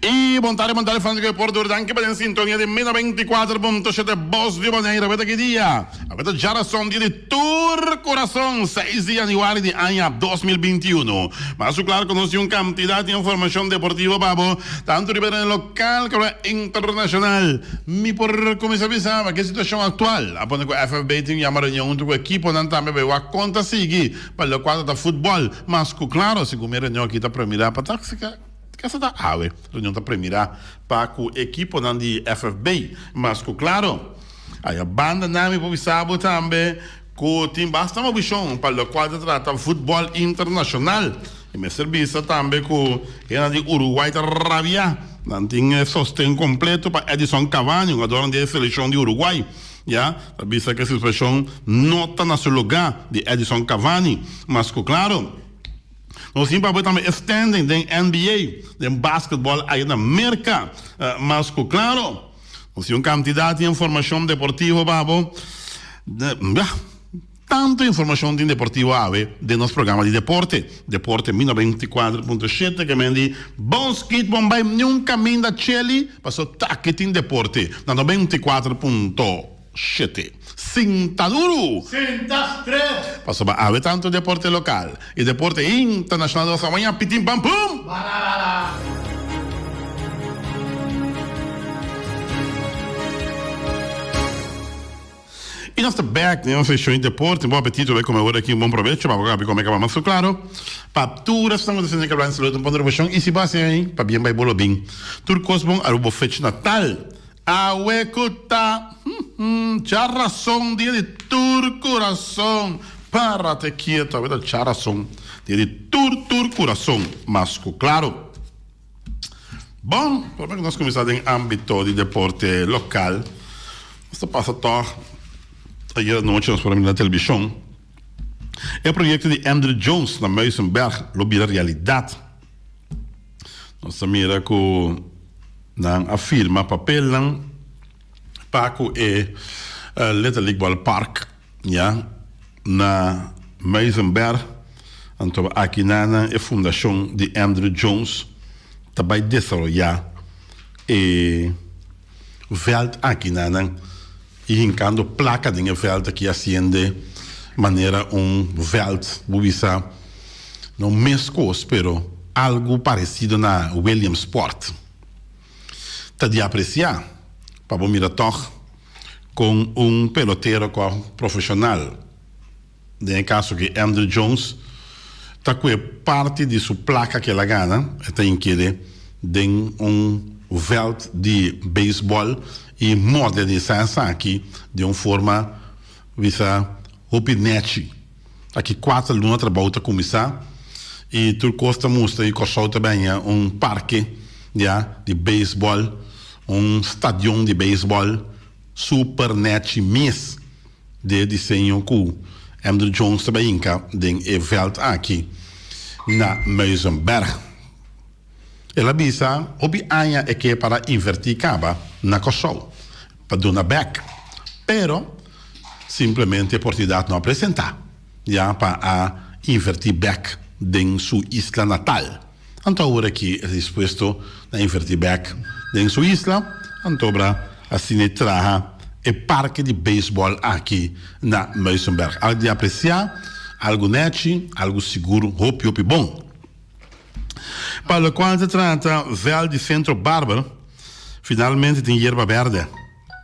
Y bon tarde, bon tarde fans di Por Duro. Danki pa den sintonia di Mega 24.7 Bos di Bonaire. Aweta ki dia? Aweta djarason dia di tur kurason, 6 di januari di aña 2021. Mas su klar ku nos tin un kantidat di informashon deportivo pa bo, tantu riba tereno lokal komo internashonal. Mi por kuminsá bisa bo ke situashon aktual a pone ku FFB tin yama reunion huntu ku ekiponan tambe pa e wak kon ta sigui pa lokual ta ta futbòl. Mas ku klaro, segun mi e reunion aki ta premirá pa taksika. Kesa ta awe. Reunion ta premirá pa ku ekiponan di FFB. Mas ku klaro, aya banda nan mi por bisa bo tambe ku tin basta movishon pa lokual ta trata futbòl internashonal. I mester bisa tambe ku hendenan di Uruguay ta rabiá. Nan tin e sosten kompleto pa Edison Cavani, hungadornan di e selekshon di Uruguay. Ya ta bisa ku e suspenshon no ta na su lugá di Edison Cavani. Mas ku klaro. Nos tin papia tambe e standing den NBA, den basketball aya na Merca. Mas cu claro, nos tin un cantidad di informacion deportivo pa bo. Ya, tanto informacion tin deportivo awe den nos programa di deporte. Deporte mi 94.7 ke men di bon skit bon bai niun caminda cheli paso taki tin deporte na 94.7. Sinta duru! Sinta stret! Pasobra awe tantu deporte lokal i deporte internashonal nos a waña pitin pam pum! Bararara! I nos ta bek den nos seshon di deporte. Bon apetito bai kome ora aki. Un bon probecho pa bo kabi kome kaba mas ku klaro. Pa tur esnan ku ta sinti kabla saludo un pon di i si bo hasi ei pabien bai bo lo bin. Tur kos bon Aruba bo fecha natal. Awe ku ta djarason dia di tur kurason Párate kieto awe ta djarason dia di tur tur kurason Mas ku klaro. Bon, prome ku nos kuminsá den ámbito di deporte lokal nos ta pasa tòg ayer anochi nos por a mira na televishon e proyekto di Andrew Jones na Muizenberg lo bira realidat. Nos ta mira ku nan a firma papelnan pa ku e Little League Ball Park ya na Muizenberg. Anto aki nan e fundashon di Andrew Jones ta bai desaroyá e vèlt aki nan i hinkando plaka den e vèlt aki hasiende manera un vèlt bo bisa no meskos pero algu paresido na Williamsport. Ta di apresiá pa bo mira tòg kon un pelotero kò profeshonal. Den e kaso aki Andrew Jones ta kue parti di su plaka ku el a gana, e ta inkere den un vèlt di beisbòl i modernisá esaki den un forma bisa hopi nèchi. Aki kuater luna trabou ta kuminsá i tur kos ta mustra i Kòrsou ta bèña un parke ya di beisbòl, un stadion di beisbòl super nèchi mes. De e diseño ku Andrew Jones ta bai hinka den e vèlt aki na Muizenberg. El a bisa hopi aña e ke para invertí kaba na Kòrsou pa duna bèk, pero simplemente e oportunidat no a presentá ya pa a invertí bèk den su isla natal. Anto awor aki e ta dispuesto na inverti bek den su isla, antobra asina e traha e parke di beisbòl aki na Muizenberg. Algu di apresiá, algu nèchi, algu sigur hopi hopi bon. Pa lokual ta trata vèlt di Sentro Barber, finalmente tin yerba bèrdè.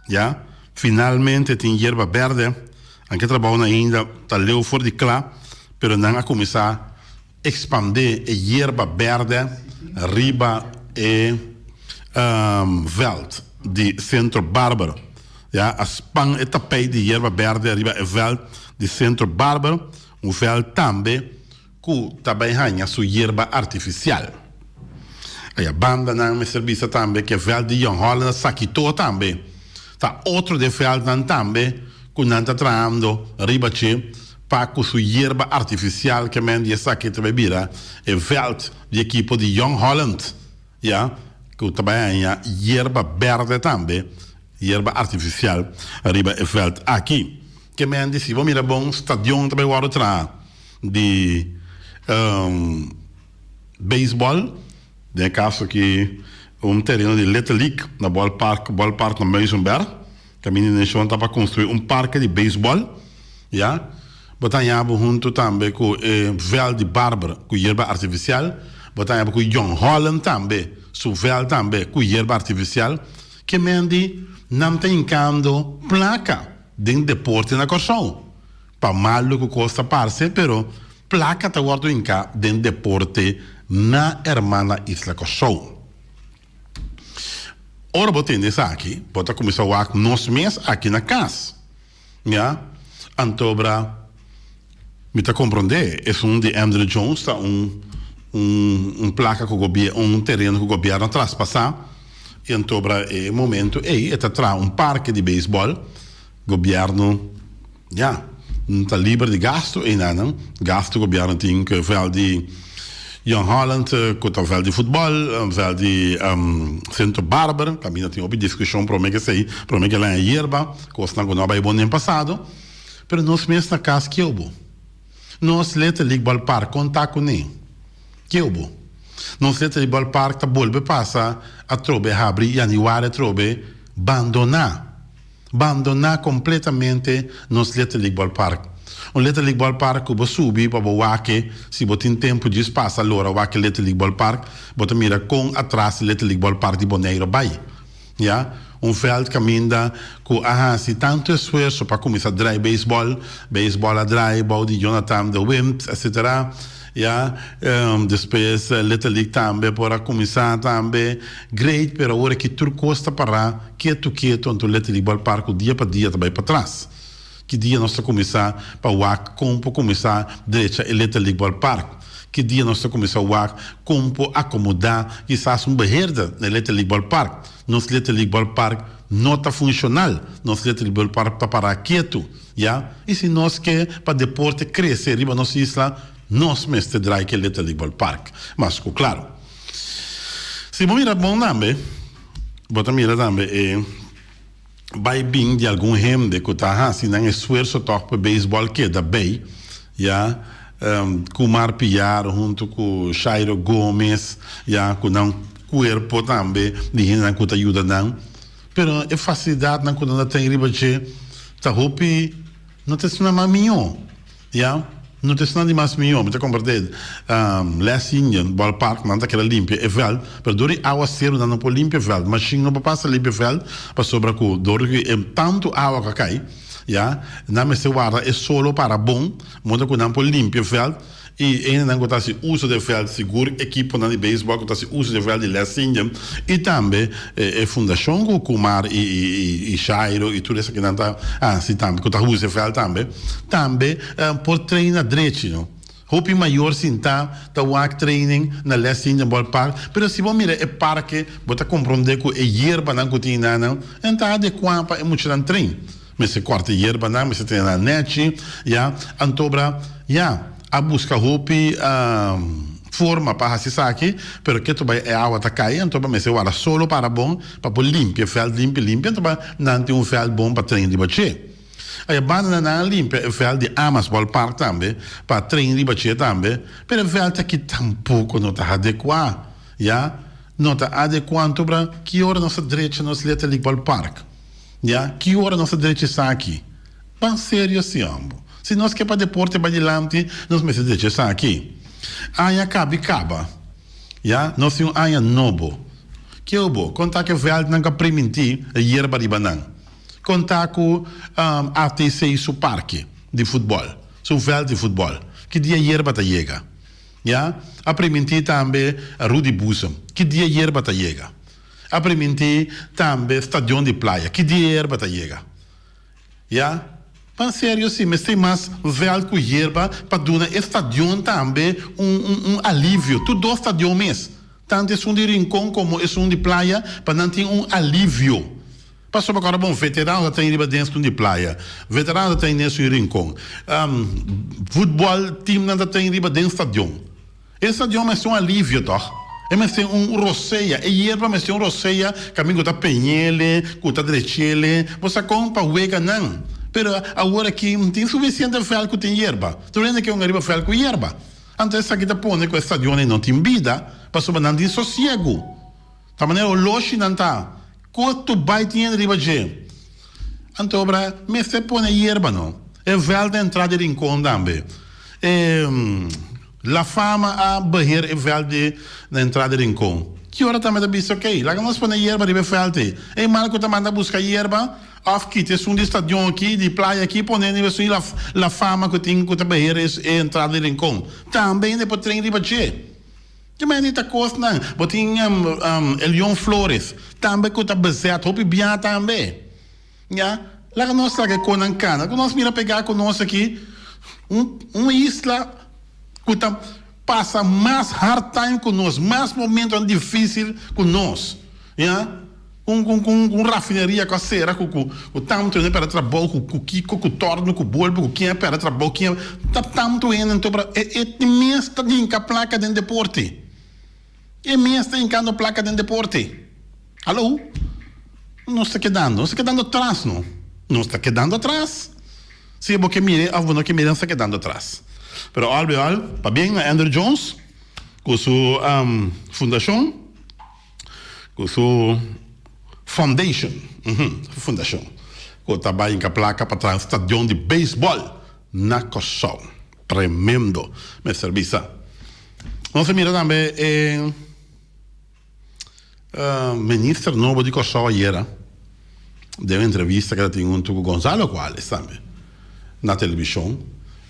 Ya, finalmente tin yerba bèrdè, anke trabounan ainda ta leu for di kla, pero nan a kuminsá Expandé e yerba berde riba e veld di Centro Barber. Ya, a span e tapijt di yerba berde riba e veld di Centro Barber, un veld tambe cu ta bay haña su yerba artificial. Aya bandanan mester bisa tambe cu e veld di Jong Holland a Sakito tambe ta otro di e veldnan tambe cu nan ta trahando riba dje. Pa cu su yerba artificial ke men di esaki ta bay bira e veld di ekipo di Jong Holland, ya cu ta bay haña yerba berde tambe, yerba artificial riba e veld aki. Ke men di si bo mira bon stadion ta bay wordo traha di beisbol, den e caso aki. Un tereno di Little League na Ballpark Ballpark na Muizenberg. Kaminda intenshon ta pa konstruí un parke di beisbòl, ya. Bo ta haña bo huntu tambe ku e vèlt di Barber ku yerba artifisial. Bo ta haña bo ku Jong Holland tambe, su vèlt tambe ku yerba artifisial. Ke men di nan ta hinkando plaka den deporte na Kòrsou. Pa malu ku kos ta parse, pero plaka ta wòrdu hinká den deporte na hermana isla Kòrsou. Ora bo tende esaki, bo ta kuminsá wak nos mes aki na kas. Ya, antobra mi ta komprondé esun di Andrew Jones ta un un un plaka ku gobier un tereno ku gobièrnu a traspasá i antobra e momento ei e ta traha un parke di beisbòl. Gobièrnu ya ta liber di gastu einanan. Gastu gobièrnu tin ku e vèlt di Jong Holland ku ta vèlt di futbòl, vèlt di Sentro Barber, kaminda tin hopi diskushon promé ku esei, promé ku e laña yerba, kosnan ku no a bai bon den pasado. Pero nos mes na kas kieu bo? Nos Little League Ballpark konta kuné? Kieu bo? Nos Little League Ballpark ta bolbe pasa atrobe habri yanüari atrobe bandoná. Bandoná kompletamente nos Little League Ballpark. Un Little League Ballpark ku bo subi pa bo wak e, si bo tin tempu djis pasa lora wak e Little League Ballpark, bo ta mira kon atras Little League Ballpark di Boneiru a bai. Ya, un vèlt kaminda ku a hasi tantu esfuerso pa kuminsá drai beisbòl, beisbòl a drai bou di Jonathan de Wind, etsetera. Ya, despues Little League tambe por a kuminsá tambe great, pero awor aki tur kos ta pará ketu ketu, anto Little League Ballpark ku dia pa dia ta bai patras. Ki dia nos ta kuminsá pa wak kon por kuminsá drecha e Little League Ballpark? Ki dia nos ta kuminsá wak kon por akomodá kisas un beheerder na e Little League Ballpark? Nos Little League Ballpark no ta funshonal, nos Little League Ballpark ta pará ketu. Ya, i si nos ke pa deporte krese riba nos isla, nos mester drai ke Little League Ballpark. Mas ku klaro. Si bo mira bon tambe, bo ta mira tambe e bai bin di algun hende ku ta hasi nan esfuerso tòg pa beisbòl keda bei, ya, Kumar Piar huntu ku Shairo Gomez, ya, ku nan kuerpo tambe di hendenan ku ta yuda nan. Pero e facilidadnan cu nan ta ten riba dje ta hopi, no ta esnan mas miho, ya, no ta esnan di mas miho. Mi ta comprende Les Indian Ballpark nan ta keda limpia e veld, pero dor di awaceru nan no por limpia e veld, machine no por pasa limpia e veld pasobra cu dor di e tantu awa cu a cay, ya, nan mester warda e solo para bon, moda cu nan por limpia e veld. I e hendenan ku ta hasi uso di e vèlt, sigur ekiponan di beisbòl ku ta hasi uso di e vèlt di Les Indian i tambe e fundashon ku Kumar i Shairo i tur esakinan ta hasi tambe, ku ta usa e vèlt tambe, tambe por train na drechi no. Hopi mayor sintá ta wak training na Les Indian Ballpark, pero si bo mira e parke bo ta komprondé ku e yerbanan ku tin einan nan ta adekuá pa e muchanan train. Mester kòrta yerbanan, mester tene nan nèchi, ya. Antobra, ya, a buska hopi forma pa hasi esaki, pero ketu bai e awa ta kai, antobra mester wara solo para bon pa por limpia e vèlt limpi limpi, antobra nan tin un vèlt bon pa train riba dje. Aya banda nan a limpia e vèlt di Amas Ballpark tambe pa train riba dje tambe, pero e vèlt aki tampoko no ta adekuá, ya, no ta adekuá, antobra ki ora nos ta drecha nos Little League Ballpark? Ya, ki ora nos ta drecha esaki? Ban serio si hombo. Si nos ke pa deporte bai dilanti, nos mester drecha esaki. Aña kabi kaba. Ya, nos tin un aña nobo. Ke obo? Konta ku e vèldnan ku a primintí e yerba riba nan. Konta ku ATC su parke di futbòl, su vèlt di futbòl. Ki dia yerba ta yega? Ya, a primintí tambe Rudy Boezem. Ki dia yerba ta yega? A primintí tambe stadion di Playa. Ki dia yerba ta yega? Ya. Ban serio si, mester mas vèlt ku yerba pa duna e stadion tambe un un un alivio. Tur dos stadion mes, tantu esun di Rincon komo esun di Playa, pa nan tin un alivio. Pasobra ku ora bon, veterano ta train riba den esun di Playa, veterano ta train den esun di Rincon, futbòl timnan ta train riba den stadion. E stadion mester un alivio tòg. E mester un rosea. E yerba mester un rosea kaminda ku ta peñele, ku ta drechele. Bo sa kon pa wega nan. Pero awor aki no tin sufisiente vèlt ku tin yerba. Tur hende ke hunga riba vèlt ku yerba. Anto esaki ta pone ku e stadionnan no tin bida pasobra nan tin sosiegu. Ta manera oloshi nan ta. Koto bai tin hende riba dje. Anto obra mester pone yerba no. E veld na entrada di Rincon tambe. E La Fama a beheer e veld di na entrada di Rincon. Ki ora tambe ta bisa ok, laga nos pone yerba riba e veld ei. E mal ku ta manda buska yerba of kita esun di stadion aki, di playa aki, pone riba esun di La Fama ku tin ku ta beheer e entrada di Rincon. Tambe hende por train riba dje. Ki manera ta kosnan? Bo tin Elion Flores tambe ku ta bezet hopi bia tambe. Ya, laga nos laga e konan kana. Ku nos mira pegá ku nos aki un un isla ku ta pasa mas hard time ku nos, mas momentonan difísil ku nos. Ya, un un un rafineria ku a sera ku ku ku tantu hende a pèrdè trabou, ku ku kiko, ku tòrnu, ku bolbo, ku ken a pèrdè trabou, ken a ta tantu hende anto pero e e mes ta hinka plaka den deporte. E mes ta hinkando plaka den deporte. Hallo? Nos ta kedando, nos ta kedando atras no. Nos ta kedando atras. Si bo ke mira òf bo no ke mira nos ta kedando atras. Pero al bij al, pabien na Andrew Jones ku su fundashon. Ku su foundation, su fundashon, ku ta bai hinka plaka pa traha un stadion di beisbòl na Kòrsou. Tremendo, mester bisa. Nos a mira tambe e minister nobo di Kòrsou ayera den un entrevista ku el a tin huntu ku Gonzalo Cuales tambe na televishon.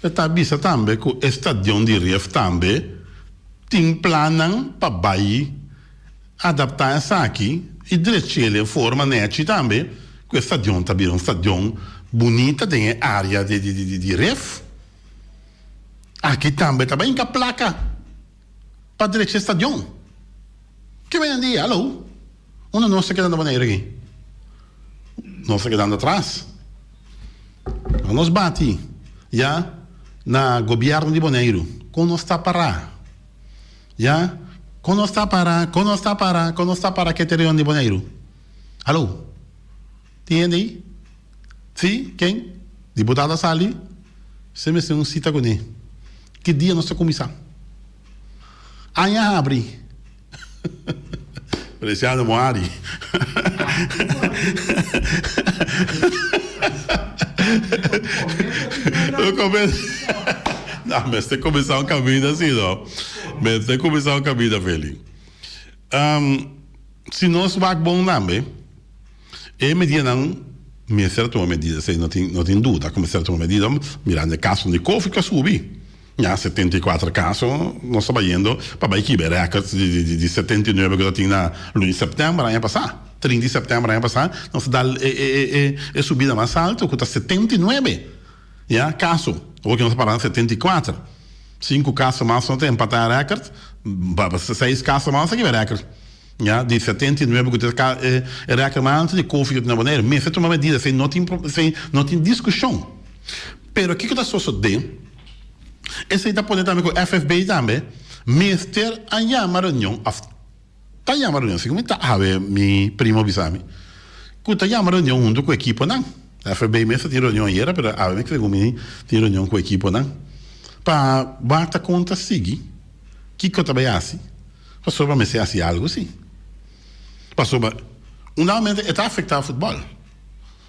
E ta bisa tambe ku e stadion di Rif tambe tin plannan pa bai adaptá esaki i drech'el den forma nèchi tambe ku e stadion ta bira un stadion bunita den e área di Rif. Aki tambe ta bai hinka plaka pa drecha e stadion. Ke bai nan di, Hallo, unda nos ta kedando Boneiru aki? Nos ta kedando atras. Nos bati ya na gobièrnu di Boneiru kon nos ta pará. Ya, kon nos ta para, kon nos ta para, kon nos ta para ke tereno di Boneiru? Hallo? Tin hende ei? Si, ken? Diputado a sali, se mester un sita kuné. Ki dia nos ta kuminsá? Aña habri. Feliciano Moari. No, mester kuminsá un kaminda así no. Mester kuminsá un kaminda, Feli. Si nos wak bon tambe, e medidanan mester a tuma medida, esei no tin no tin duda ku mester a tuma medida mirando e kasonan di covid ku a subi. Ya 74 kaso nos ta bayendo pa bai kiba e record di 79 ku ta tin na luna di sèptèmber aña pasá. 30 di sèptèmber aña pasá nos ta dal e subida mas alto ku ta 79 ya kaso. Awor ku nos ta para na 74. Sinku kaso mas nos ta empatá e record, seis kaso mas nos ta kiba e record ya di 79 ku ta e record mas alto di covid ku tin na Boneiru. Mester tuma medida esei no tin esei no tin diskushon. Pero kiko ta sosodé? Esei ta pone tambe ku FFB tambe mester a yama reunion òf ta yama reunion, segun mi ta awe mi primo bisa mi ku ta yama reunion huntu ku ekiponan. FFB mes ta tin reunion ayera pero awe mi segun mi tin reunion ku ekiponan pa wak ta kon ta sigui kiko ta bai hasi pasobra mester hasi algu si pasobra un dado momento e ta afektá futbòl.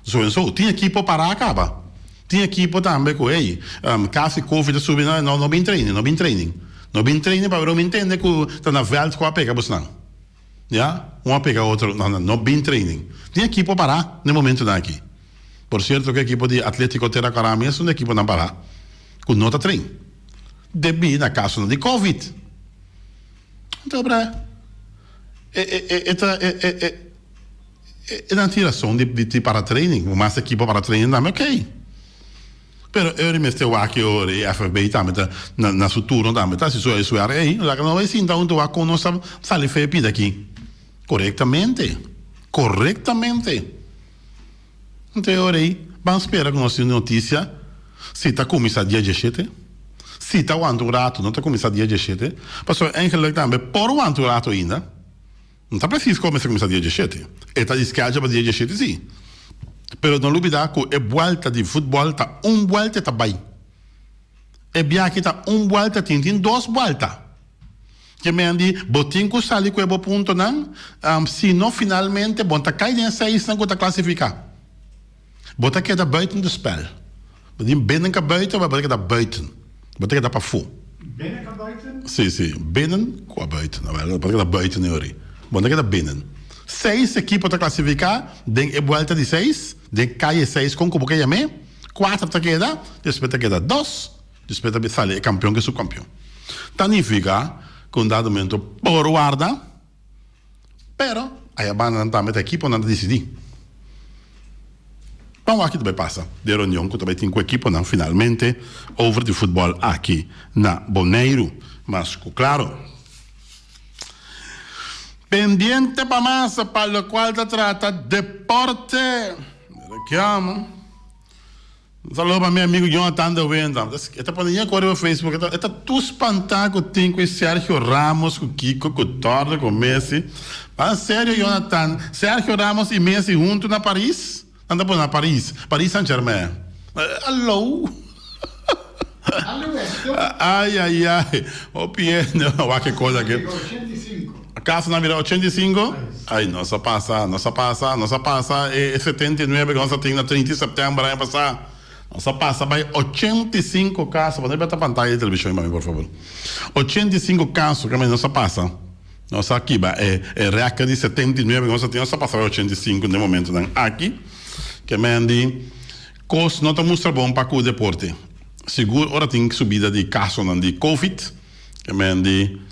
So en so, tin ekipo pará kaba. Tin ekipo tambe ku ey, kasi covid a subi nan, no bin training, no bin training. No bin training pasobra mi ntende ku ta na vèlt ku a pega bosnan. Ya, un a pega otro, no, no, no bin training. Tin ekipo pará na e momentunan aki. Por sierto ku ekipo di Atletico Tera Kòrá mes un ekiponan pará ku no ta train debí na kasonan di covid. Anto abra e e e ta e e. E nan tin rason di para training, bo mas ekipo para training tambe ok. Pero Eury mester wak e ora e FFB tambe ta na su turno tambe ta hasi su huiswerk ey. Laga nos bay sinta hunto wak kon nos ta sali fe e pida aki. Korektamente, korektamente. Anto e ora ey ban spera ku nos tin notisia si ta kuminsá dia dieshete, si ta wanta un ratu no ta kuminsá dia dieshete, pasobra eigenlik tambe por wanta un ratu ainda. No ta presis ku a mester kuminsá dia dieshete. E ta di skedjel pa dia dieshete si. Pero no lubidá ku e buèlta di futbòl ta un buèlta e ta bai. E biaha aki ta un buèlta tin tin dos buèlta. Ke men di, bo tin ku sali ku e bo puntonan, si no finalmente bo ta kai den e seisnan ku ta klasifiká. Bo ta keda buiten de spel. Bo tin binnen ka buiten, maar bo ta keda buiten. Bo ta keda pafó. Binnen ka buiten? Si, si. Binnen ku buiten. Awel, bo ta keda buiten e ori. Bo no ta keda binnen. Seis ekipo ta klasifiká den e buelta di seis, den kaye seis kon ku bo ke yam'é. Kuater ta keda, despues ta keda dos, despues ta sali e kampion ku e supkampion. Ta nifiká ku un dado momento por warda. Pero, aya bandanan tambe ta ekiponan ta disidí. Ban wak ki ta bai pasa den reunion ku ta bai tin ku ekiponan finalmente over di futbòl aki na Boneiru. Mas ku klaro, pendiente pa mas pa lokual ta trata deporte. Rekiamo. Un saludo pa mi amigo Jonathan de Wenda. E ta pone yen kore riba Facebook. E ta tur spantá ku tin ku e Sergio Ramos, ku Kiko, ku Torre, ku Messi. Pa serio Jonathan, Sergio Ramos i Messi huntu na Paris? Nan ta pone na Paris, Paris Saint Germain. Alou. Ai ai ai. Hopi hende wak e kos aki. Acaso nan bira 85? Ay, nos a pasa, nos a pasa, nos a pasa e 79 ku nos a tin na 30 di sèptèmber aña pasá. Nos a pasa bai 85 kaso. Pone beta pantaya di televishon pa mi, por fabor. 85 kaso ku nos a pasa. Nos a kiba e e rèkòrt di 79 ku nos a tin, nos a pasa bai 85 den momentunan aki. Ke men di kos no ta mustra bon pa ku deporte. Sigur ora tin subida di kasonan di covid. Ke men di.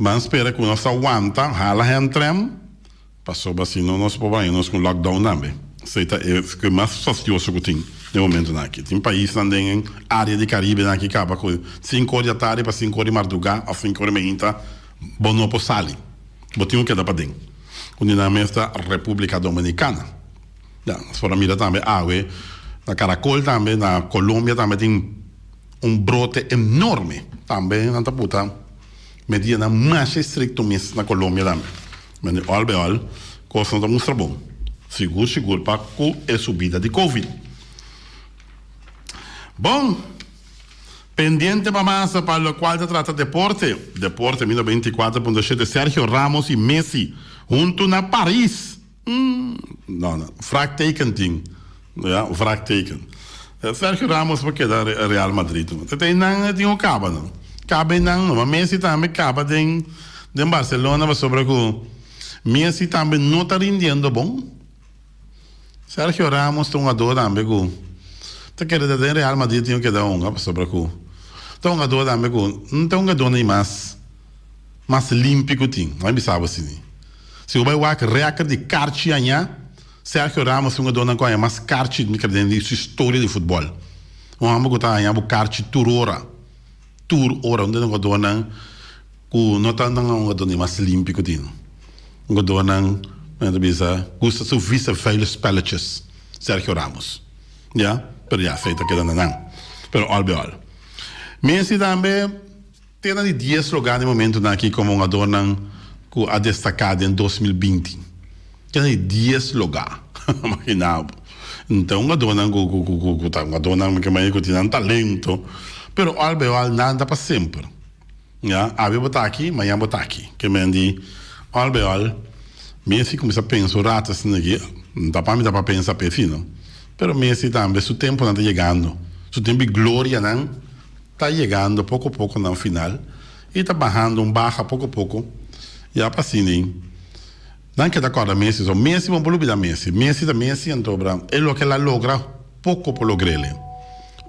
Ban spera ku nos ta wanta hala hèntrèm, pasobra si no nos por baña nos ku lockdown tambe. Esei ta e ku mas fastioso ku tin den momentunan aki. Tin paisnan den área di Karibenan aki kaba ku sinku or di atardi pa sinku or di mardugá òf sinku or di mainta bo no por sali. Bo tin ku keda paden. Un di nan mes ta Repúblika Dominikana. Ya, nos por a mira tambe awe na Caracol tambe, na Colombia tambe tin un brote enorme. Tambe nan ta puta medidanan masha estricto mes na Colombia tambe. Mende al bij al cos no ta mustra bon. Sigur sigur pa cu e subida di covid. Bon, pendiente pa masa pa locual ta trata deporte. Deporte mil 24.7 Sergio Ramos y Messi hunto na Paris. No, no. Vraagteken tin. Ja, vraagteken. Sergio Ramos por keda Real Madrid. Te te nan tin un kaba no. Kaba nan no. Ma Messi tambe kaba den den Barcelona pasobra ku Messi tambe no ta rindiendo bon. Sergio Ramos ta un jugador tambe ku ta kere ta den Real Madrid tin ku keda hunga pasobra ku ta un jugador tambe ku no ta un jugador ni mas mas limpi ku tin. No a bisa bo asina. Si bo bai wak record di karchi aña, Sergio Ramos ta un jugadornan ku haña mas karchi mi kere den su historia di futbol. Un homber ku ta haña bo karchi tur ora, tur ora. Un den jugadornan ku no ta un jugador di mas limpi ku tin. Un jugadornan men ta bisa gusta su vieze vuile spelletjes, Sergio Ramos. Ya, pero ya esei ta keda na nan. Pero al bij al. Messi tambe. Te na di dies lugá den momentunan aki komo hungadornan ku a destaká den 2020. Te na di dies lugá. Imaginá bo. Nta hungadornan ku ku ku ku ta hungadornan ke manera ku tin nan talento, pero al bij al nan ta pa semper. Ya, awe bo ta aki, mañan bo ta aki. Ke men di al bij al Messi kuminsá pensa un rato asina aki, no ta pa mi ta pa pensa p'e si no. Pero Messi tambe su temponan ta yegando, su tempo di glorianan. Ta yegando poko poko nan final y ta bahando un baha poko poko ya pa asina nan keda corda Messi so Messi bo por lubida Messi Messi ta Messi anto bra e loke el a logra poko por logrele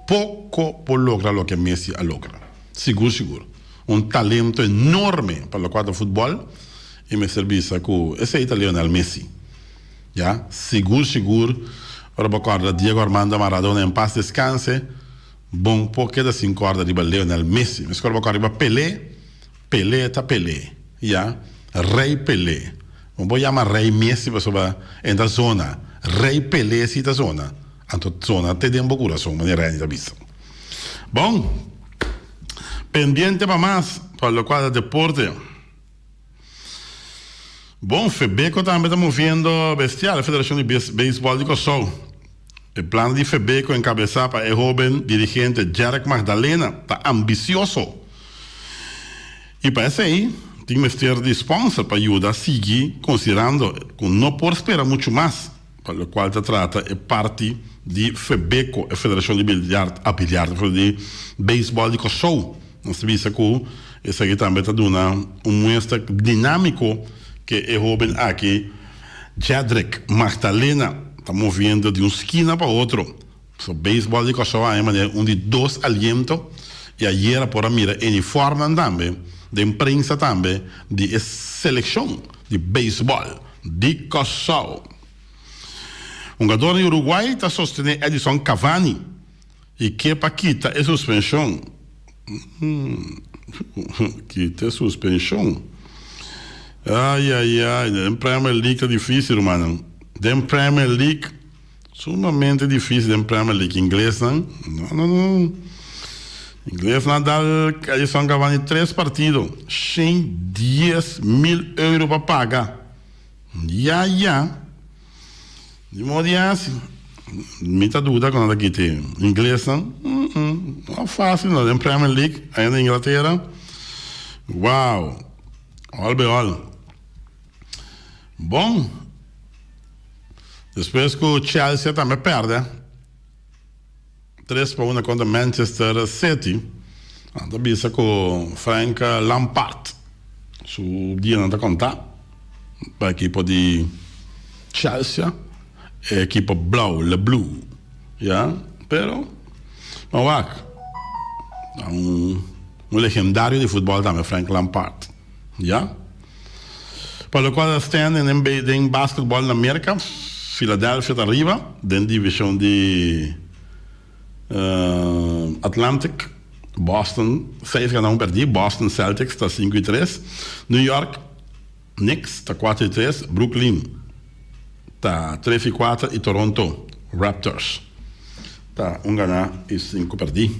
poko por logra loke Messi a logra sigur sigur un talento enorme pa locual ta futbol y mester bisa cu esey ta Lionel Messi ya sigur sigur ora bo corda Diego Armando Maradona en paz descanse. Bon por keda sin kòrda riba Lionel Messi. Meskor bo kòrda riba Pelé. Pelé ta Pelé. Ya. Rei Pelé. Bo por yama Rei Messi pasobra e ta zona. Rei Pelé si ta zona. Anto zona te den bo kurason, manera Renny ta bisa. Bon. Pendiente pa mas pa lokual ta deporte. Bon, Febeko tambe ta moviendo bestial, e Federashon di Beisbòl di Kòrsou. E plan di Febeko enkabesá pa e hóben dirigente Jerrick Magdalena ta ambisioso. I pa esei tin mester di sponsor pa yuda sigui konsiderando ku no por spera muchu mas pa lokual ta trata e parti di Febeko, e federashon di biljart, a biljart, di beisbòl di Kòrsou. Nos ta bisa ku esaki tambe ta duna un muestra dinámiko ke e hóben aki, Jedrick Magdalena, ta moviendo di un skina pa otro. So beisbòl di Kòrsou a haña manera un di dos aliento i ayera por a mira eniformnan tambe den prensa tambe di e selekshon di beisbòl di Kòrsou. Hungador di Uruguay ta sostené Edison Cavani i ke pa kita e suspenshon. Kita e suspenshon. Ai ai ai den Premier League ta difísil rumannan. Den Premier League. Sumamente difícil den Premier League. Inglesnan, no, no, no. Inglesnan a dal Edison Cavani tres partido, 110 mil euro pa paga. Ya, ya. Di modo di hasi. Mi ta duda ku nan ta kita e inglesnan. No fácil no den Premier League, aya na Inglatera. Wow. All be all. Bon. Despues ku Chelsea tambe pèrdè 3-1 kontra Manchester City, nan ta bisa ku Frank Lampard su dianan ta kontá pa ekipo di Chelsea, e ekipo blou, Le Blue, ya. Pero ban wak, ta un legendario di futbòl tambe Frank Lampard, ya. Pa lokual ta standing den den basketball na Merka, Philadelphia ta riba den divishon di Atlantic, Boston seis gana un perdí, Boston Celtics ta 5 i 3, New York Knicks ta 4 i 3, Brooklyn ta 3 i 4 i Toronto Raptors ta un gana i sinku perdí.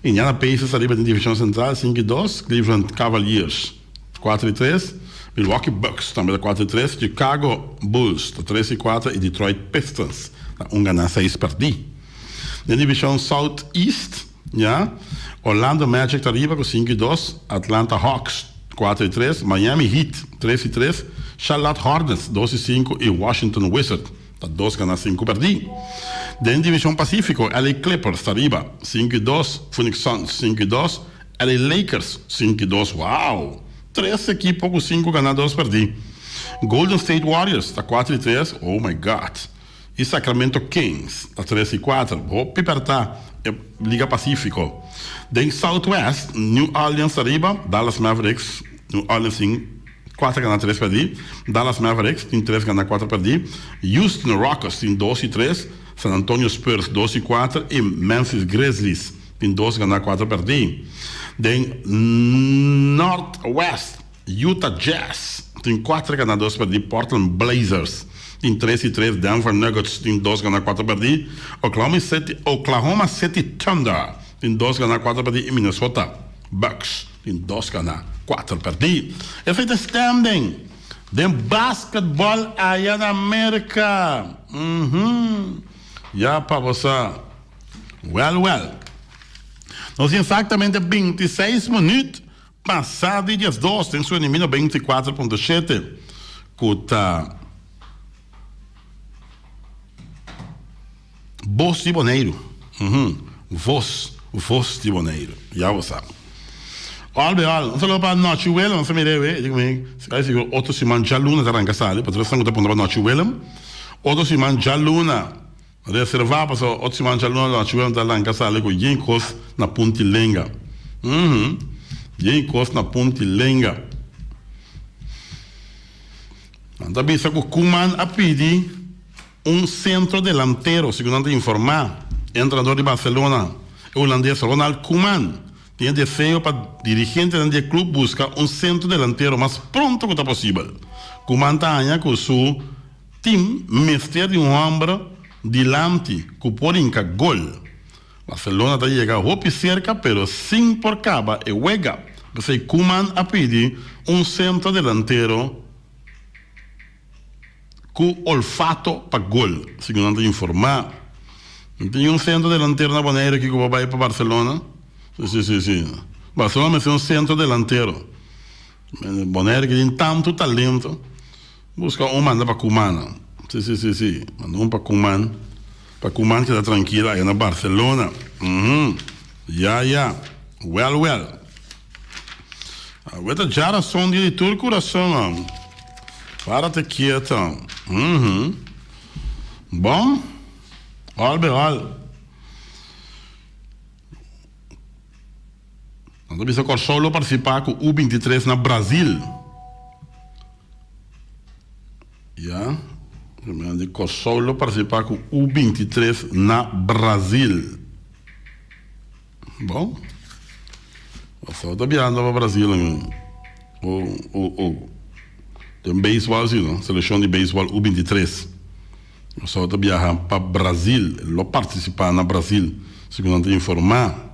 Indiana Pacers ta riba den divishon sentral 5 i 2, Cleveland Cavaliers 4 i 3, Milwaukee Bucks tambe ta 4 i 3, Chicago Bulls ta 3 i 4 i Detroit Pistons ta un ganá seis pèrdí. Den divishon South East, ya, Orlando Magic ta riba ku 5 i 2, Atlanta Hawks 4 i 3, Miami Heat 3 i 3, Charlotte Hornets 2 i 5 i Washington Wizards ta dos ganá sinku pèrdí. Den divishon Pasífiko, LA Clippers ta riba 5 i 2, Phoenix Suns 5 i 2, LA Lakers 5 i 2, wow! Tres ekipo ku sinku ganá dos pèrdí. Golden State Warriors ta 4 i 3, oh my God! I Sacramento Kings ta 3 i 4. Hopi pèrtá e Liga Pasífiko. Den Southwest, New Orleans ta riba, Dallas Mavericks, New Orleans tin kuater ganá tres pèrdí, Dallas Mavericks tin tres ganá kuater pèrdí, Houston Rockets tin 2 i 3, San Antonio Spurs 2 i 4 i Memphis Grizzlies tin dos ganá kuater pèrdí. Den Northwest, Utah Jazz tin kuater ganá dos pèrdí, Portland Blazers tin 3 i 3, Denver Nuggets tin dos ganá kuater pèrdí, Oklahoma City Oklahoma City Thunder tin dos ganá kuater pèrdí i Minnesota Bucks tin dos ganá kuater pèrdí. Esei ta standing den basketball aya na Merka. Ya pa bo sa. Wèl wèl. Nos tin eksaktamente 26 minüt pasá di 12 den su enimino 24.7 ku ta Bos di Boneiru. Vos, Vos di Boneiru. Ya bo sa. Al be al, un saludo pa Nochi Willem, nos a mira ewe, e di ku mi, si sigur otro siman djaluna ta ranka sali, pasobra esnan ku ta puntra pa Nochi Willem, otro siman djaluna. Reservá pasobra otro siman djaluna Nochi Willem ta ranka sali ku yen kos na punti lenga. Yen kos na punti lenga. Nan ta bisa ku Koeman a pidi un sentro delantero, segun nan ta informá. E entrenador di Barcelona, e hulandes Ronald Koeman, tin e deseo pa dirigentenan di e club buska un sentro delantero mas pronto ku ta posibel. Koeman ta haña ku su team mester di un hòmber dilanti ku por hinka gol. Barcelona ta yega hopi serka pero sin por kaba e wega. P'esei Koeman a pidi un sentro delantero ku olfato pa gol, segun nan ta informá. No tin un sentro delantero na Boneiru aki ku por bai pa Barcelona? Si, si, si. Barcelona mester un sentro delantero. Bonaire ki tin tantu talento. Buska un manda pa Koeman. Si si si si. Manda un pa Koeman. Pa Koeman keda trankil aya na Barcelona. Uhum. Ya ya. Wel wel. Awe ta djarason dia di tur kurason am. Para te kieto. Uhum. Bon. Al be al. Nan ta bisa Kòrsou lo partisipá ku U 23 na Brazil. Ya, di Kòrsou lo partisipá ku U 23 na Brazil. Bon, Kòrsou ta biahando pa Brazil o o o den beisbòl si no, selekshon di beisbòl U 23. Kòrsou ta biaha pa Brazil, lo partisipá na Brazil, segun nan ta informá.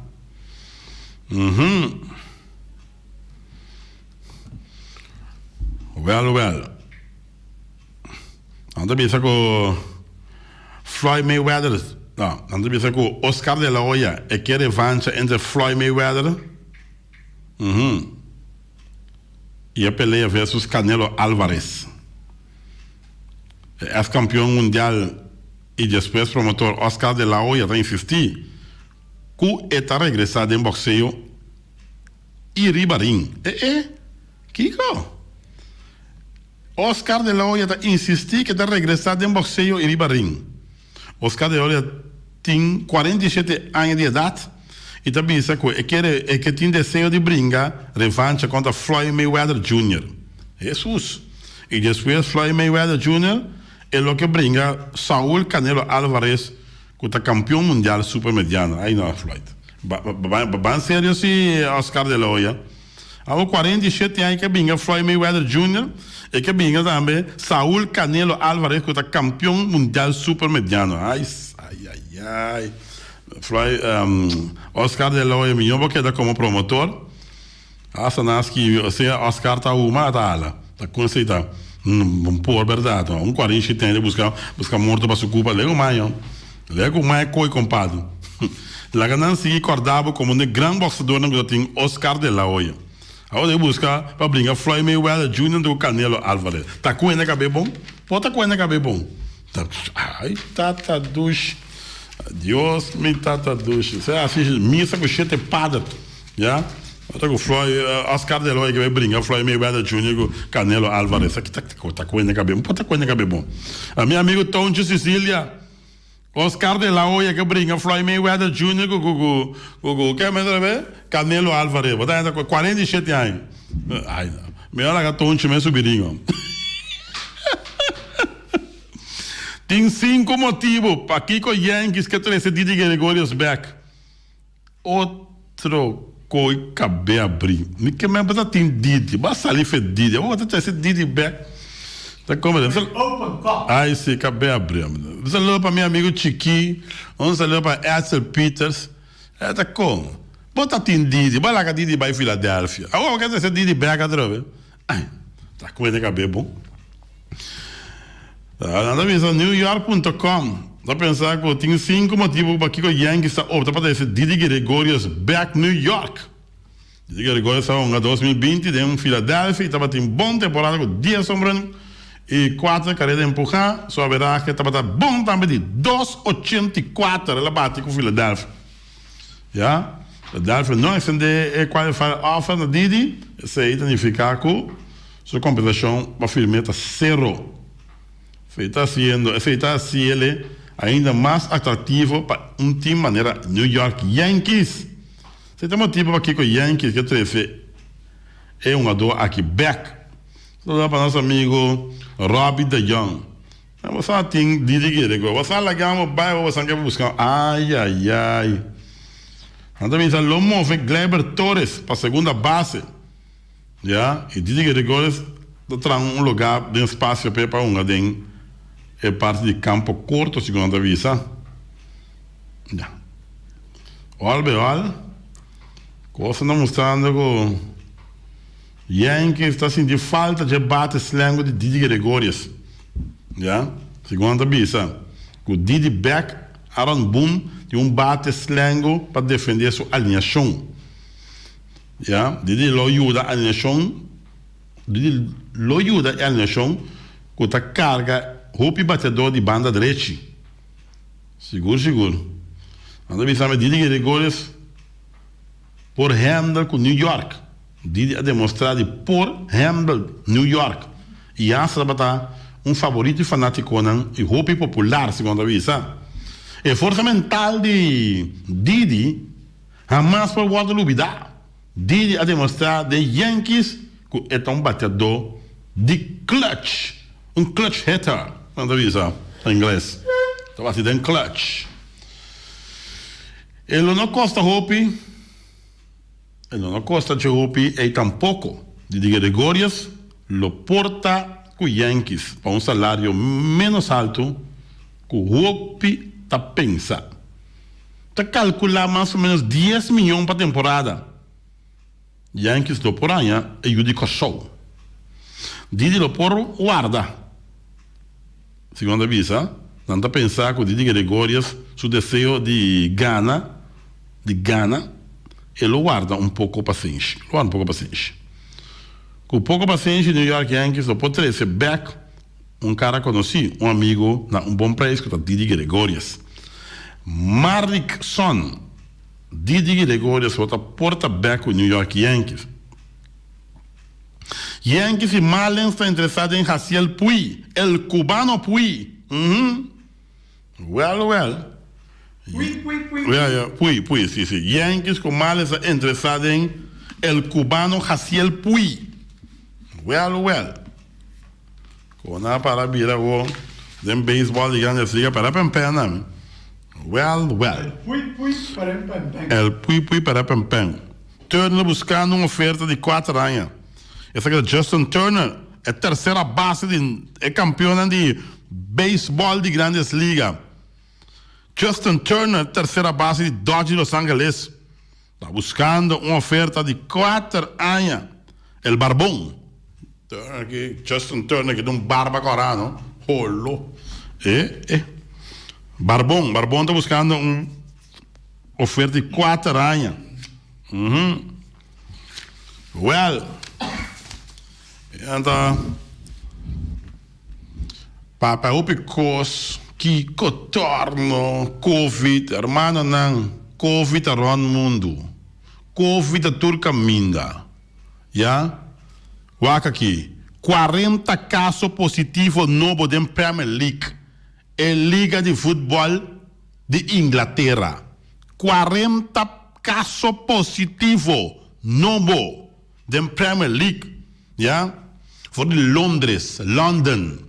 Uhum. Wel, wel. Nan ta bisa ku Floyd Mayweather, no, nan ta bisa ku Oscar de la Hoya e ke revancha entre Floyd Mayweather, uhum, i e pelea versus Canelo Alvarez. E ex kampion mundial i despues promotor Oscar de la Hoya ta insistí Ku e ta regresá den bokseo i riba ring. E e? Kiko? Oscar de la Hoya ta insistí ku e ta regresá den bokseo i riba ring. Oscar de la Hoya tin 47 aña di edat i ta bisa ku e kere e ke tin deseo di bringa revancha kontra Floyd Mayweather Junior. Hesus! I despues Floyd Mayweather Junior e lo ke bringa Saul Canelo Alvarez Cu ta campeon mundial super mediano. Ay no Floyd. Ba ba ban serio si Oscar de la Hoya. Awo 47 aña ke binga Floyd Mayweather Junior e ke binga tambe Saul Canelo Alvarez cu ta campeon mundial super mediano. Ay ay ay ay. Floyd Oscar de la Hoya mijo bo keda como promotor. Hasta nan a skibi osea Oscar ta huma a ta hala. Ta con esey ta un por berdad. Un cuarinshi ten di busca busca morto pa su cupa. Lego mayo. Lego mayo coy compadre. Laga nan sigui corda bo como un e gran boxeadornan cu ta tin Oscar de la Hoya. Awor ta busca pa bringa Floyd Mayweather Junior cu Canelo Alvarez. Ta cu hende cabe bon? Por ta cu hende cabe bon? Ta ay tata dushi. Dios mi tata dushi. Sea asi misa cu shete pader. Ya, ota ku Floyd, Oscar de la Hoya ke bai bringa Floyd Mayweather Junior ku Canelo Alvarez. Aki ta ta kuende kabe, un por ta kuende kabe bon. A mi amigo Toncho Sicilia, Oscar de la Hoya ke bringa Floyd Mayweather Junior ku ku ku ku ku ke men otra be? Canelo Alvarez. Bo ta hende ku 47 aña. Ai, mihor laga Toncho mes subi ring hom. Tin sinku motibu pakiko Yankees ke trese Didi Gregorius bek. Otro koi kabe abri. Mi ke men bata tin Didi. Bo a sali fe Didi. Abo bata trese Didi bek. Ta come. Open kop. Ai si kabe abri. Un saludo pa mi amigo Chiki. Un saludo pa Edsel Peters. E ta kon. Bo ta tin Didi. Bo a laga Didi bai Philadelphia. Abo bo ke trese Didi bek atrobe. Ai. Ta kuende kabe bon. Nan ta bisa New York punto com ta pensa ku tin sinku motibu pakiko Yankees ta opta pa trese Didi Gregorius bek New York. Didi Gregorius a hunga 2020 den Philadelphia i tabatin bon temporada ku dies homerun i kuater kareda empuhá. Su averahe tabata bon tambe di dos 84 el a bati ku Philadelphia. Ya, Philadelphia no extendé e qualified offer na Didi, esei ta nifiká ku Su kompensashon pa firm'é ta sero. Esei ta hasiendo esei ta hasiele ainda mas atraktivo pa un tim manera New York Yankees. Esei ta motibu pakiko Yankees ke trese e hungadó aki bèk. Saluda pa nos amigu Robbie de Jong. Bo sa tin didi kere ku bo sa laga bo bai bo san ke buska ayayay. Nan ta bisa lo move Gleyber Torres pa segunda base. Ya, i Didi Gregorius ta traha un lugá den spasio p'e pa hunga den e parti di kampo korto, segun nan ta bisa. Ya. Ol be ol, kos ta mustrando ku Yankees ta sinti falta dje bate slengu di Didi Gregorius. Ya, segun nan ta bisa, ku Didi bèk, Aaron Boone tin un bate slengu pa defendé su alineashon. Ya, Didi lo yuda alineashon. Didi lo yuda e alineashon ku ta karga hopi bateadó di banda drechi. Sigur sigur. Nan ta bisa mi Didi Gregorius por handle ku New York. Didi a demostrá di por handle New York i hasta tabata un favorito di fanátikonan i hopi popular segun nan ta bisa. E forsa mental di Didi hamas por wòrdu lubidá. Didi a demostrá den Yankees ku e ta un bateadó di clutch, un clutch hitter, nan ta bisa na ingles. Ta bati den clutch. E lo no kosta hopi, e lo no kosta dje hopi ei tampoko. Didi Gregorius lo por ta ku Yankees pa un salario ménos haltu ku hopi ta pensa. Ta kalkulá mas o ménos dies miyon pa temporada. Yankees lo por haña e yu di Kòrsou. Didi lo por warda. Segun nan ta bisa, nan ta pensa ku Didi Gregorius su deseo di gana di gana, e lo warda un poko pasenshi. Lo warda un poko pasenshi. Ku poko pasenshi New York Yankees lo por trese bèk Un kara konosí, un amigu na un bon preis ku ta Didi Gregorius. Marrick Son, Didi Gregorius lo ta por ta bèk ku New York Yankees. Yankees i Marlins ta interesá den Jasiel Puig, el cubano Puig. Uhum. Wèl, wèl. Puig, Puig, Puig. Ya, ya, Puig, Puig, si, si. Yankees ku Marlins ta interesá den el cubano Jasiel Puig. Wèl, wèl. Kon a para bira awo den beisbòl di Grandes Ligas para pènpèn nan. Wèl, wèl. El pui pui para en pènpèn. El pui pui para pènpèn. Turner buskando un oferta di kuater aña. Esaki ta Justin Turner, e tersera base di e kampionnan di beisbòl di Grandes Liga. Justin Turner, tersera base di Dodgers di Los Angeles, ta buskando un oferta di kuater aña. El Barbon. Turner aki, Justin Turner ki ta un barba kòrá no. Holo. E, e. Barbon, Barbon ta buskando un oferta di kuater aña. Uhum. Wèl, e ta papia hopi kos, kiko torno covid, hermanonan, covid ta rònt mundu. Covid ta tur kaminda. Ya. Wak aki. Cuarenta caso positivo nobo den Premier League, e liga di futbol di Inglatera. Cuarenta caso positivo nobo den Premier League, ya, for di Londres, London.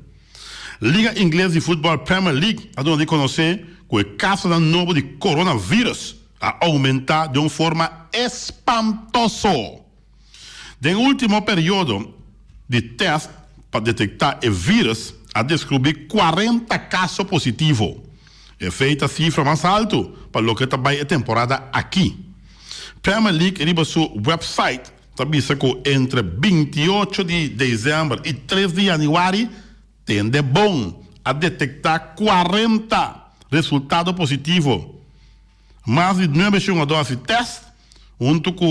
Liga ingles di futbol Premier League a duna di conoce cu e casonan nobo di coronavirus a aumenta den un forma espantoso. Den ultimo periodo di test pa detecta e virus a descubri cuarenta caso positivo. Esey ta cifra mas alto pa loke ta bay e temporada aki. Premier League riba su website ta bisa cu entre 28 di december y 3 di januari tende bon a detecta 40 resultado positivo. Mas di nuebe shugadó a hasi tèst huntu ku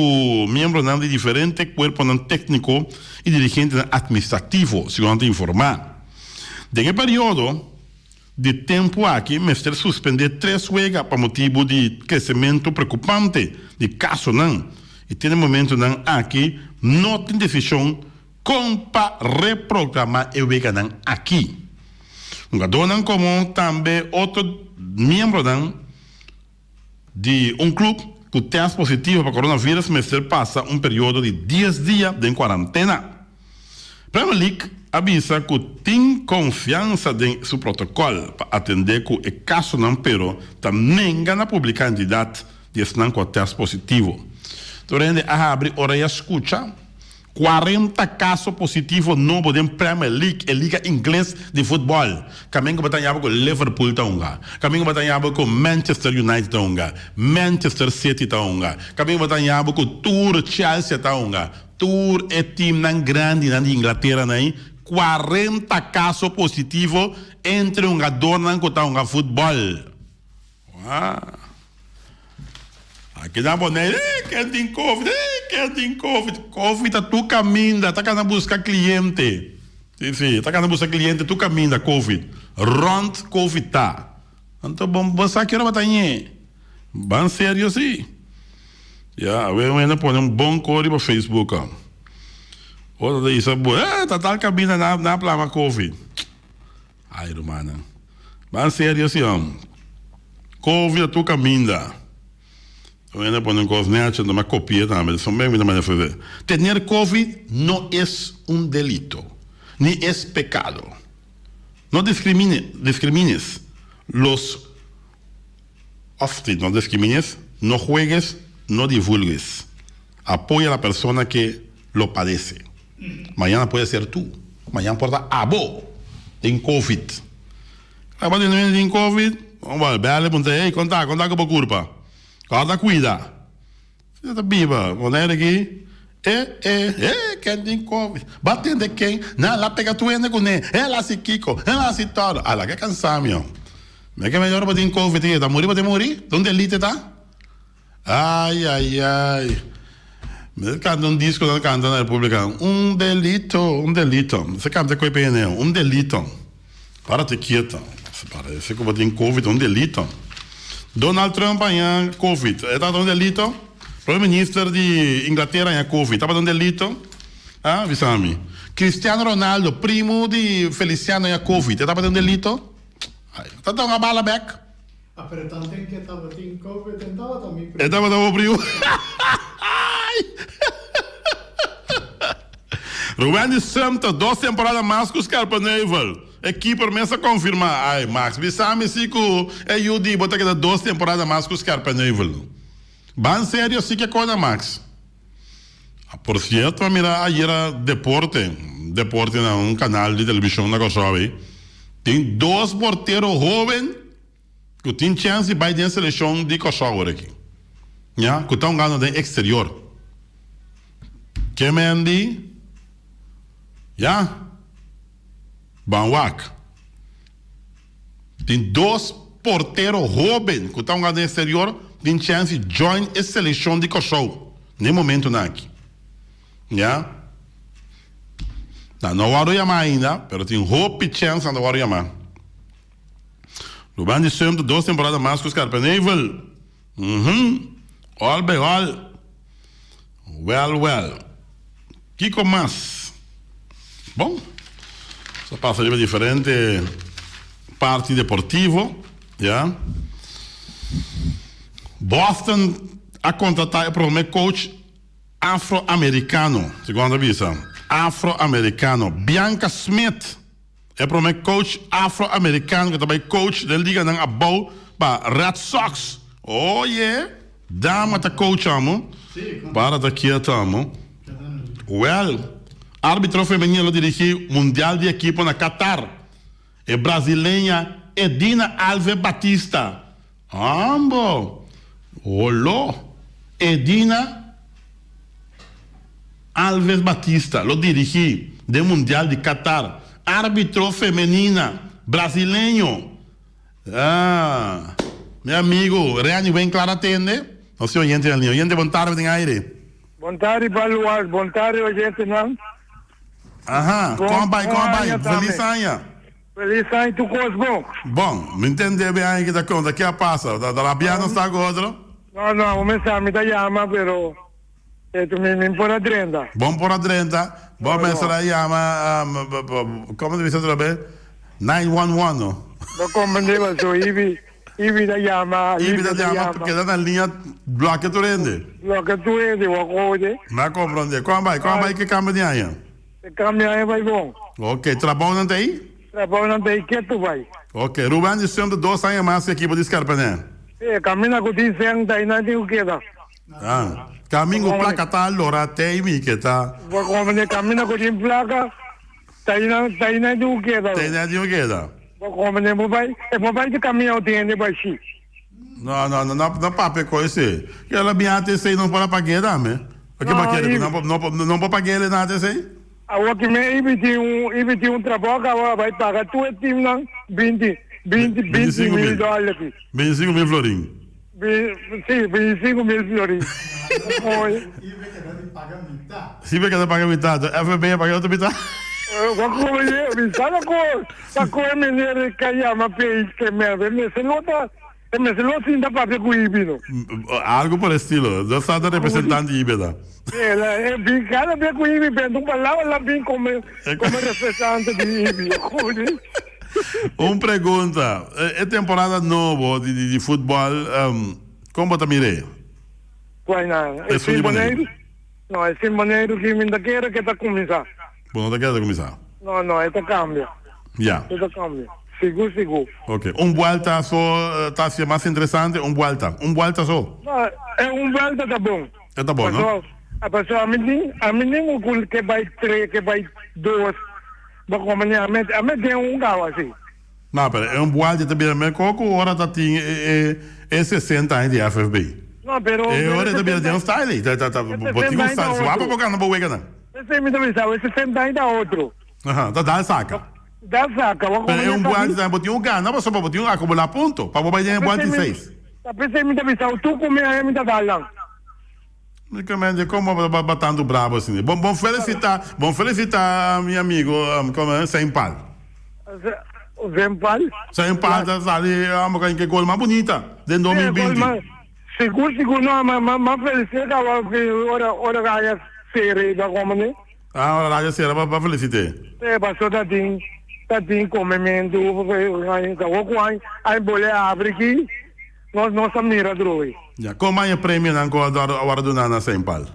miembronan di diferente kuerponan tékniko i dirigentenan atministrativo, segun nan ta informá. Den e periodo di tempu aki mester suspendé tres wega pa motibu di kresementu preokupante di kasonan i te na momentunan aki no tin desishon kon pa reprogramá e weganan aki. Hungadónan komo tambe otro miembronan di un club ku tèst positivo pa coronavirus mester pasa un periodo di dies dia den kuarantena. Premier League a bisa ku tin konfiansa den su protokòl pa atendé ku e kasonan pero ta nenga na publiká entidat di esnan ku a tèst positivo. Tur hende a habri orea skucha. 40 kaso positivo nobo den Premier League, e liga ingles di futbòl. Kaminga bo ta yaba ku Liverpool ta hunga. Kaminga bo ta yaba ku Manchester United ta hunga. Manchester City ta hunga. Kaminga bo ta yaba ku tur Chelsea ta hunga. Tur e timnan grandinan di Inglatera nan, 40 kaso positivo entre hungadornan ku ta hunga futbòl. Aki na Bonaire, eh, ken tin Covid, eh, ken tin Covid. Covid ta tur kaminda, ta kana buska kliente. Si, si, ta kana buska kliente tur kaminda, Covid. Rònt Covid ta. Anto bo, bo sa ki ora bo ta ñe. Ban serio si. Ya, awe un hende pone un bon ko riba Facebook. Otro ta bisa bo, eh, ta tal kaminda nan, nan a plama Covid. Ay rumannan. Ban serio si hom. Covid a tur caminda. Un hende a pone un cos nechi anto mi a copia tambe. Son ben mi ta manda esaki. Tener covid no es un delito, ni es pecado. No discrimine, discrimines los of si no discrimines, no juegues, no divulgues. Apoya a la persona que lo padece. Mañana puede ser tu. Mañana por ta abo tin covid. Abo tin hende tin covid, bon bel puntra ey kon ta, kon ta ku bo kurpa? Kòrda kuida. Si ta biba Bonaire aki e e e ken tin covid? Bo a tende ken? Nan la pega tur hende kuné, el a hasi kiko, el a hasi tòrò. Ala ke kansa mi. Me ke mehor bo tin covid ta muri bo tin muri? Ta un delito e ta? Ay ay ay Mi ta canta un disco nan canta na Republica Un delito, un delito Mi ta canta cu e pene Un delito Parate quieto Parece cu bo tin covid Un delito Donald Trump haña covid E tabata un delito? Prome minister di Inglatera haña covid Tabata un delito? Ah, bisa mi Cristiano Ronaldo, primo di Feliciano haña covid E tabata un delito? Ay, ta duna bala bek. A pero tanten ke tabatin covid en tabata mi primo. E tabata bo primo. Ruwendy Sumter dos temporada mas ku Scherpenheuvel. E keeper mes a konfirmá. Ai Max bisa mi si ku e yu di bo ta keda dos temporada mas ku Scherpenheuvel. Ban serio si ke kona Max. Por cierto a mira ayera deporte, deporte na un canal di television na Kòrsou ei, tin dos portero hoben ku tin chèns di bai den selekshon di Kòrsou awor aki, ya, ku ta hungando den eksterior. Kemendi, ya, ban wak. Tin dos portero hoben ku ta hunga den exterior tin chèns di join e selekshon di Kòrsou na e momentunan aki. Ya. Nan no wòrdu yamá ainda, pero tin hopi chèns nan ta wòrdu yamá. Ruben di Sumter dos temporada mas ku Scherpenheuvel. Uhum. All by all. Well well. Kiko mas? Bon, nos a pasa riba diferente parti deportivo, ya. Boston a contrata e prome coach afroamericano, segun nan ta bisa, afroamericano, Bianca Smith. E prome coach afro-americano cu ta bay coach den liganan abou pa Red Sox. Oh yeah! Dama ta coach amo. Para ta kieto amo. Well, arbitro femenino lo dirigi Mundial di ekipo na Qatar. E brasileña Edina Alves Batista. Ambo! Holo! Edina Alves Batista lo dirigi den Mundial di Qatar. Arbitro femenina brasileño. Ah, mi amigo Renny Winklar a tende. Nos tin oyente na linea. Oyente, bon tarde den aire. Bon tarde Baluard, bon tarde oyentenan. Aha, kon bai, kon bai. Feliz aña. Feliz aña tur kos bon. Bon, mi ntende be aña ki ta konta, ke a pasa? Ta rabia nos ta ku otro? No, no, bo mester mi ta yama pero eto mi mi por a drenta. Bon por a drenta, bo mester a yama komo ta bisa otra be? 911 no? Bo komprende paso Ibi, Ibi ta yama, Ibi ta yama, keda na liña bloke tur hende. Bloke tur hende, bo a kohe. Mi a komprende. Kon a bai, kon a bai ke kambio di aña? E cambia aña bai bon. Ok, trabounan ta ei? Trabounan ta ei ketu bai. Ok, Ruben di Sumter dos aña mas ku ekipo di Scarpané. Si, e caminda ku tin sèn ta ei nan tin ku keda. Ah, camin ku plaka ta lora te ei mi ke ta. Bo komprende, caminda ku tin plaka ta ei nan ta ei nan tin ku keda. Ta ei nan tin ku keda. Bo komprende, bo bai e bo bai di caminda ku tin hende bai shi. No, no, no, no papia ku esei. Ke la bin ATC no por a pag'é tambe. Oke bo kere ku no por no por pag'é na ATC? Awor ki me Ibi tin un Ibi tin un trabou ku awor a bai paga tur e timnan binti binti binti mil dòler ki. 25 mil florin. Si, 25 mil florin. Mooi. Ibe keda di paga mitad. Si be keda paga mitad, FNB a paga otro mitad. Wa como ye, mi sa ko, sa ko e meneer ka yama pay ke merda, e mester lo ta, e mester lo sinta papia ku Ibi no. Algo por estilo, no sa ta representante Ibi ta. E bin cada bes ku Ibi benta un palabra la bin como, como representante di Ibi. Un pregunta, e temporada nobo di di futbol, kon bo ta mir'é? Cual nan? E Esun di sin Boneiru. Boneiru? No, e sin Boneiru ki mi ta kere ke ta kuminsá. Bo no ta kere ta kuminsá? No, no, e ta kambia. Ya. E ta kambia. Sigur, sigur. Ok. Un buelta so ta hacié mas interesante? Un buelta. Un buelta so? No, e un buelta ta bon. E ta bon, no? Paso, ami tin, ami tin un ku ke bai tres, ke bai dos. Bo como ni ame ame den un gao asi. No, pero e un bualdi ta bira mekor ku ora ta tin e e 60 aña di FFB. No, pero E ora e ta bira den un style ei. Ta ta ta bo tin un style. Suave bo gana bo weganan. Esei mi ta bisa e 60 aña ta otro. Aha, ta dal saka. Dal saka. Bo Pero e un bualdi tambe bo tin un gana pasobra bo tin un akumula punto pa bo bai den e bualdi seis. Ta pesei mi ta bisa tur ku mi aña mi ta dal nan. Únicamente como bo ba tanto brabo asina. Bon bon felicita, bon felicita mi amigo como es Saint Paul. Saint Paul? Saint Paul ta sali amo ka ke gol mas bunita den 2020. Sigur sigur no ma ma felicita ora ora raya sere ba como ne. Ah ora raya sere ba felicite. E paso ta tin ta tin comemento ta wou ku ay bole abri ki. Nos no sa mira droi. Ya, kon ban e premionan ku a wòrdu duná na Seinpal?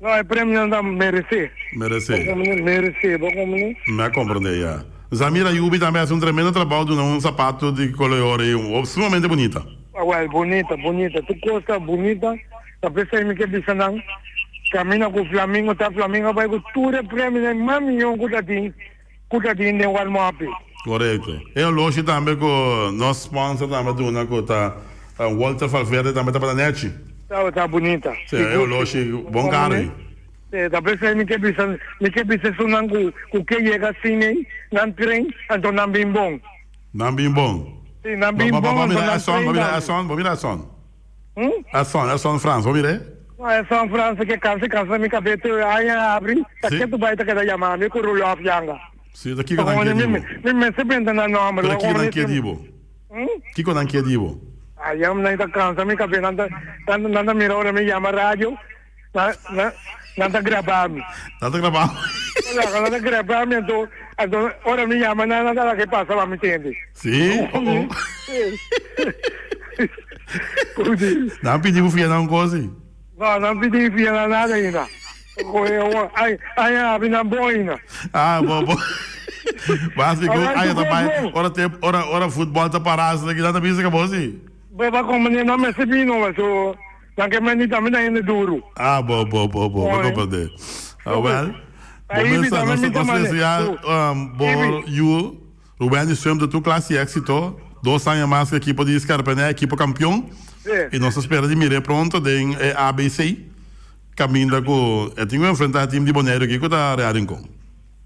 No, e premionan ta meresé. Meresé. Bo komprendé? Meresé, bo komprendé? Mi a komprendé, ya. Zamira Yubi tambe a hasi un tremendo trabou duna un sapato di koloyor ei, sumamente bunita. Awel, bunita, bunita. Tur kos ta bunita. Ta p'esei mi ke bisa nan, kaminda ku Flamingo ta, Flamingo a bai ku tur e premionan mas mihó ku ta tin. Cu ta tin den warm up. Corecto. E oloshi tambe cu nos sponsor tambe a duna cu ta Walter Valverde tambe tabata nechi. Tabata bunita. Si, e oloshi bon caro ei. Si, ta pesey mi ke bisa, mi ke bisa esunnan cu cu ke yega asina ei, nan train, anto nan bin bon. Nan bin bon. Si, nan bin bon, anto nan train Bo mira Edson, bo mira Edson. Edson, Edson Frans, bo mira e? No, Edson Frans ke kansa kansa mi kabes te aña abri, ta Si. ke tu bai ta keda yama mi ku Rudolf Yanga. Si, ta kiko nan ke di bo? Mi mester benta nan nomber. Pero kiko nan ke di bo? Kiko nan ke di bo? Ay, nan ta kansa mi kabes, nan ta nan ta mira ora mi yama radio, nan nan nan ta graba mi. Nan ta graba bo? Nan ta graba mi anto anto ora mi yama nan nan ta laga e pasa pa mi tende. Si? Oh oh. Nan pidi bo fia nan un kos si? No, nan pidi fia nan nada ainda. Ay, ay abi nan bon ainda. Ah, bo bo. Basta ku ay ta bai ora te ora ora futbol ta para asina ki nan ta bisa ka bo si. Bo ba komprende nan mester bini no so nan ke meni tambe ta hende duru. Ah, bo bo bo bo, bo komprende. Ah, well. Bo mester nos nos desea bo yu Ruben Sumter tur klas di éxito, dos aña mas ku ekipo di Scarpané, ekipo kampion. I nos ta spera di mir'é pronto den e ABC, kaminda ku e tin ku enfrentá e tim di Boneiru aki ku ta Real Rincon.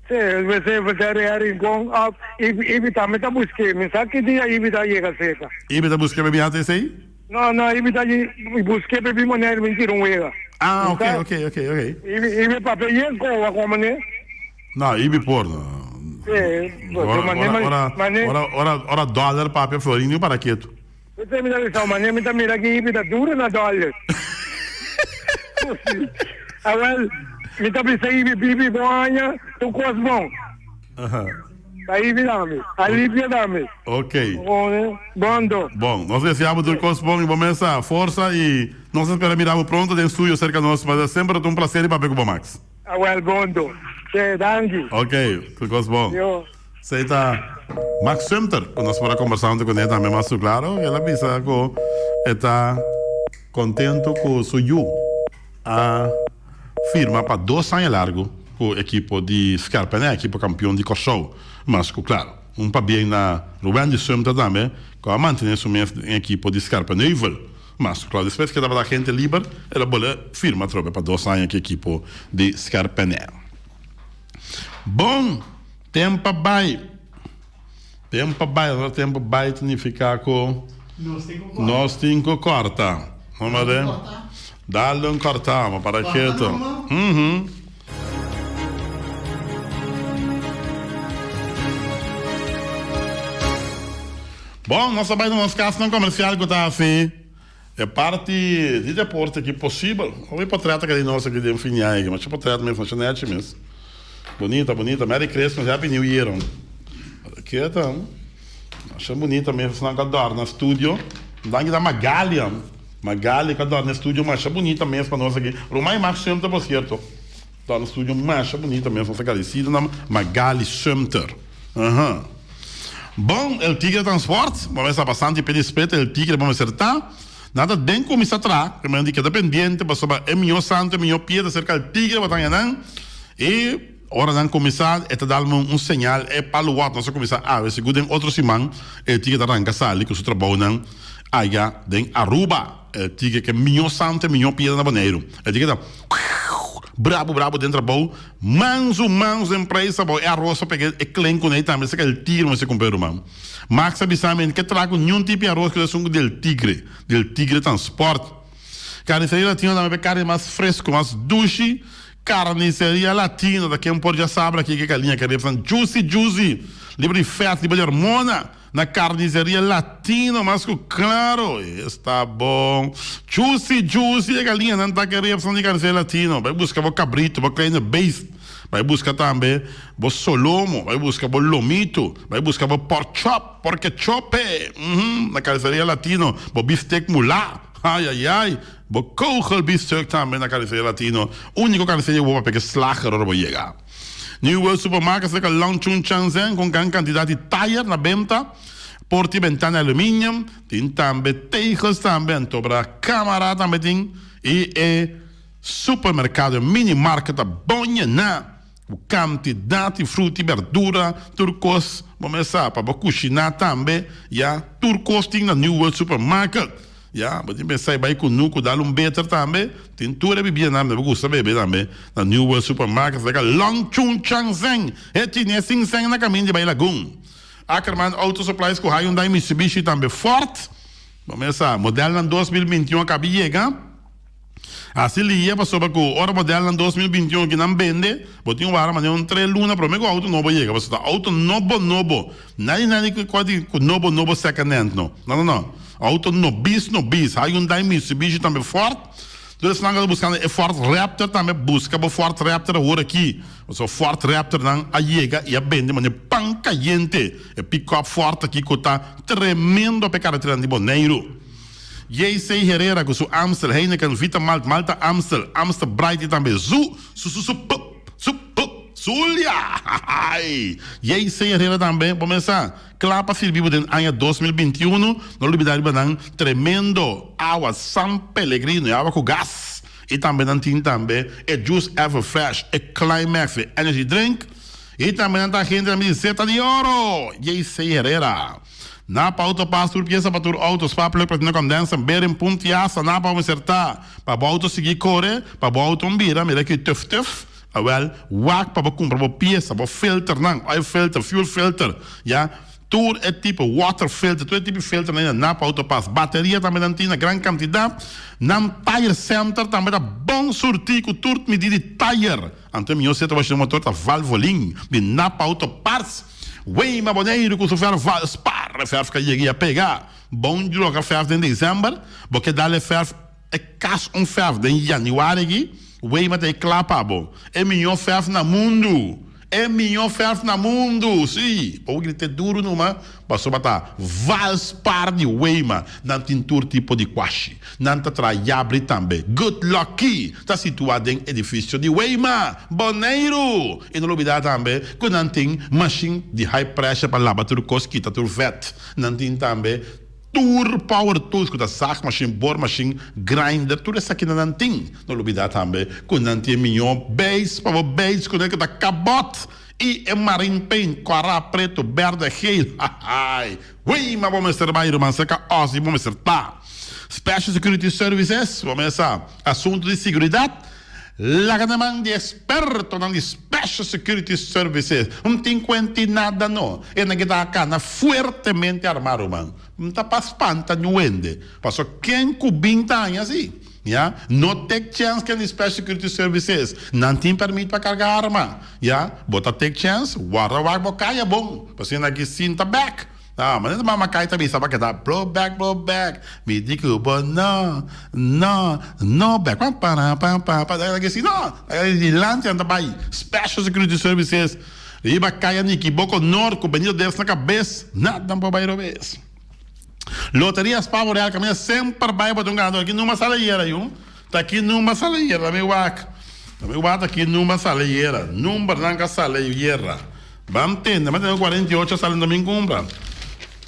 Sí, e mester Real Rincon òf Ibi tambe ta busk'é. Mi sa ki dia Ibi ta yega serka. Ibi ta busk'é pa bin hasi esei? No, no, Ibi ta busk'é pa bin Boneiru bin tira un wega. Ah, ok, ok, ok, ok. Ibi papia yen kowa komo ne. No, Ibi por no. Ora, ora, ora, ora dollar papia florin ni para ketu. Esei mi ta bisa, mane mi ta mira ki Ibi ta duro na dollar. Awel, mi ta bisa Ibi, Bibi bon aña, tur kos bon. Ta Ibi dami, alivio dami. Ok. Bon do. Bon, nos desea bo tur kos bon i bo mesa forsa i nos ta spera mira bo pronto den studio serka nos, mas semper ta un placer di papia ku bo Max. Awel bondo. Te danki. Ok, tur kos bon. Yo. Esei ta Max Sumter ku nos por a kombersá huntu kuné tambe mas su klaro. El a bisa ku e ta kontentu ku su yu a firma pa dos aña largu ku ekipo di Skerpene, ekipo kampion di Kòrsou. Mas ku klaro, un pabien na Ruwendy Sumter tambe ku a mantené su mes den ekipo di Scherpenheuvel. Mas kla despues ke tabata agente liber, el a bole firma atrobe pa dos aña ku ekipo di Scherpenheuvel. Bon, tempo a bai. Tempo a bai, ora tempo bai ta nifiká ku. Nos tin ku kòrta. Nos tin ku kòrta. Mama de. Dale un kòrta, ma para ketu. Mhm. Bon, nos a bai na nos kasnan komersial ku ta hasi e parti di deporte aki posibel. Hopi potrèt a keda di nos aki den fin di aña aki. Masha potrèt mes, masha nèchi mes. Bunita, bunita. Merry Christmas, Happy New Year. Ke ta? Masha bunita mes esnan ku a dòrna studio. Danki ta Magalia. Magali ku a dòrna e studio masha bunita mes pa nos aki. Ruman i Max Sumter por sierto. Dòrna studio masha bunita mes. Nos ta gradisido na Magali Sumter. Aha. Bon, El Tigre Transport, bo mester ta bastante p'e dispet El Tigre bo mester ta. Nan ta den kuminsá traha, ku men di keda pendiente pasobra e mihó santu, e mihó piedra serka El Tigre bo ta haña nan. I ora nan kuminsá e ta dal men un señal e palu wòt nos a kuminsá awe sigur den otro siman El Tigre ta ranka sali ku su trabounan aya den Aruba. El Tigre ke mihó santu, e mihó piedra na Boneiru. El Tigre ta brabu brabu den trabou, mansu mansu den prijs abou e aros a pega e klen kuné tambe esaki El Tigre mester kumpra ruman. Max a bisa mi ke traha ku niun tipo di aros ku esun ku del Tigre, del Tigre Transport. Carniceria Latino tambe pa e carni mas fresco, mas dushi. Carniceria Latino ta ken por dja sabra aki ke galiña ke ripsnan juicy juicy, liber di fèt, liber di hormona. Na Carniceria Latino mas cu claro esta bon. Juicy juicy e galiñanan ta ke repsnan di Carniceria Latino. Bai busca bo cabrito, bo kleine beest. Bai busca tambe bo solomo, bai busca bo lomito, bai busca bo pork chop, porke chope. Uhmm na Carniceria Latino bo biftek mulá. Ay ay ay bo kogel bifstuk tambe na Carniceria Latino. Unico carniceria bo papia ke slager ora bo yega. New World Supermarket cerca Long Chun Chan Zhen con gran cantidad di tayer na benta, porta y bentana aluminium, tin tambe tegels tambe, anto bra camara tambe tin y e supermercado e mini market ta bon yena cu cantidad di fruta y berdura, tur cos bo mes sa pa bo cushina tambe ya tur cos tin na New World Supermarket. Ya, bo tin pensa e bai ku nuku dal un beter tambe. Tin tur e bibianan mi gusta bebe tambe na New World Supermarket cerca Long Chun Chang Zeng. E chines sin seng na kamin di bai Lagun. Ackerman Auto Supplies ku Hyundai, Mitsubishi tambe Ford. Bo mesa modelnan 2021 a kabi yega. Hasi lia pasobra ku ora modelnan 2021 aki nan bende, bo tin wara manera un tres luna prome ku auto nobo yega pasobra ta auto nobo nobo. Nadie nadie ku kua di ku nobo nobo second hand no. No no no. Auto nobis nobis. Hyundai, Mitsubishi tambe Ford. Tur esnan ku ta buskando e Ford Raptor tambe buska bo Ford Raptor awor aki. Pasobra Ford Raptor nan a yega i a bende manera pan kayente. E pick-up Ford aki ku ta tremendo pa e kareteran di Boneiru. JC Herrera ku su Amstel, Heineken, Vita Malt, Malta Amstel, Amstel Bright i tambe Zu, su su su p, su p, Zulia! Hahaai! JC Herrera tambe bo mesa kla pa sirbi bo den aña 2021. No lubida riba nan tremendo awa San Pellegrino, e awa ku gas. I tambe nan tin tambe e Juice Ever Fresh, e Climax, e Energy Drink. I tambe nan ta agente tambe di Zeta di Oro! JC Herrera. Napa auto pas tur piesa pa tur auto spa plug platina condenser bearing pump tiasa napa mester ta pa bo auto sigui core pa bo auto bira mira ki tuf tuf awel wak pa bo cumpra bo piesa bo filter nan oil filter fuel filter ya tur e tipo water filter tur e tipo filter nan na napa auto pas bateria tambe nan tin na gran cantidad nan tire center tambe ta bon surti cu tur midi di tire anto e miho seta bo motor ta valvoline di napa auto parts. Weima Boneiru ku su fèrf Valspar. E fèrf ka yega i a pega. Bon logra fèrf den desèmber. Bo ke dal e fèrf e kas un fèrf den yanüari aki, Weima ta e kla pa bo. E mihó fèrf na mundu! E mihó fèrf na mundu! Sí! Bo grita duru numa pasobra ta Valspar di Weima. Nan tin tur tipo di kwashi. Nan ta traha yabri tambe. Good Lucky ta situá den edifisio di Weima, Boneiru. I no lubidá tambe ku nan tin mashin di high pressure pa laba tur kos, kita tur vèt. Nan tin tambe tur power tools ku ta zaagmashin, boormashin, grinder, tur esakinan nan tin. No lubidá tambe ku nan tin e mihó beis pa bo beis kuné ku ta kabòt i e marine paint, kòrá, pretu, bèrdè, geel. Hahaai! Weima bo mester bai ruman serka Ozzy bo mester ta. Special Security Services, bo mester sa asuntu di siguridat. Laga na man di expertonan di Special Security Services. N tin cuenti nada no. E nan kita a cana fuertemente arma ruman. N ta pa spanta ñu hende. Paso ken cu bin ta haña si. Ya. No take chance ken di Special Security Services. Nan tin permit pa carga arma. Ya. Bo ta take chance, warda wak bo caya bon. Pasobra nan ki sinta bek. Ah, manera mama Kai ta bisa pa keda blow back, blow back. Mi di ku bo no, no, no back. Pam para pam pa pa. Dai si no. Dai dilanti nan ta bai. Special Security Services riba Kaya Nikiboko Noord ku Benito Des na kabes. Nada nan por bai robes. Loteria Spavo Real kaminda semper bai bo ta un ganador. Ki number sali ayera yu? Ta ki number sali ayera? Mi wak. Mi wak ta ki number sali ayera. Numbernan ka sali ayera. Ban tende, ban tende ku 48 a sali no bin kumpra.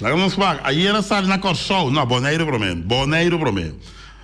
Laga nos wak, ayer a sali na Kòrsou, no, Boneiru promé, Boneiru promé.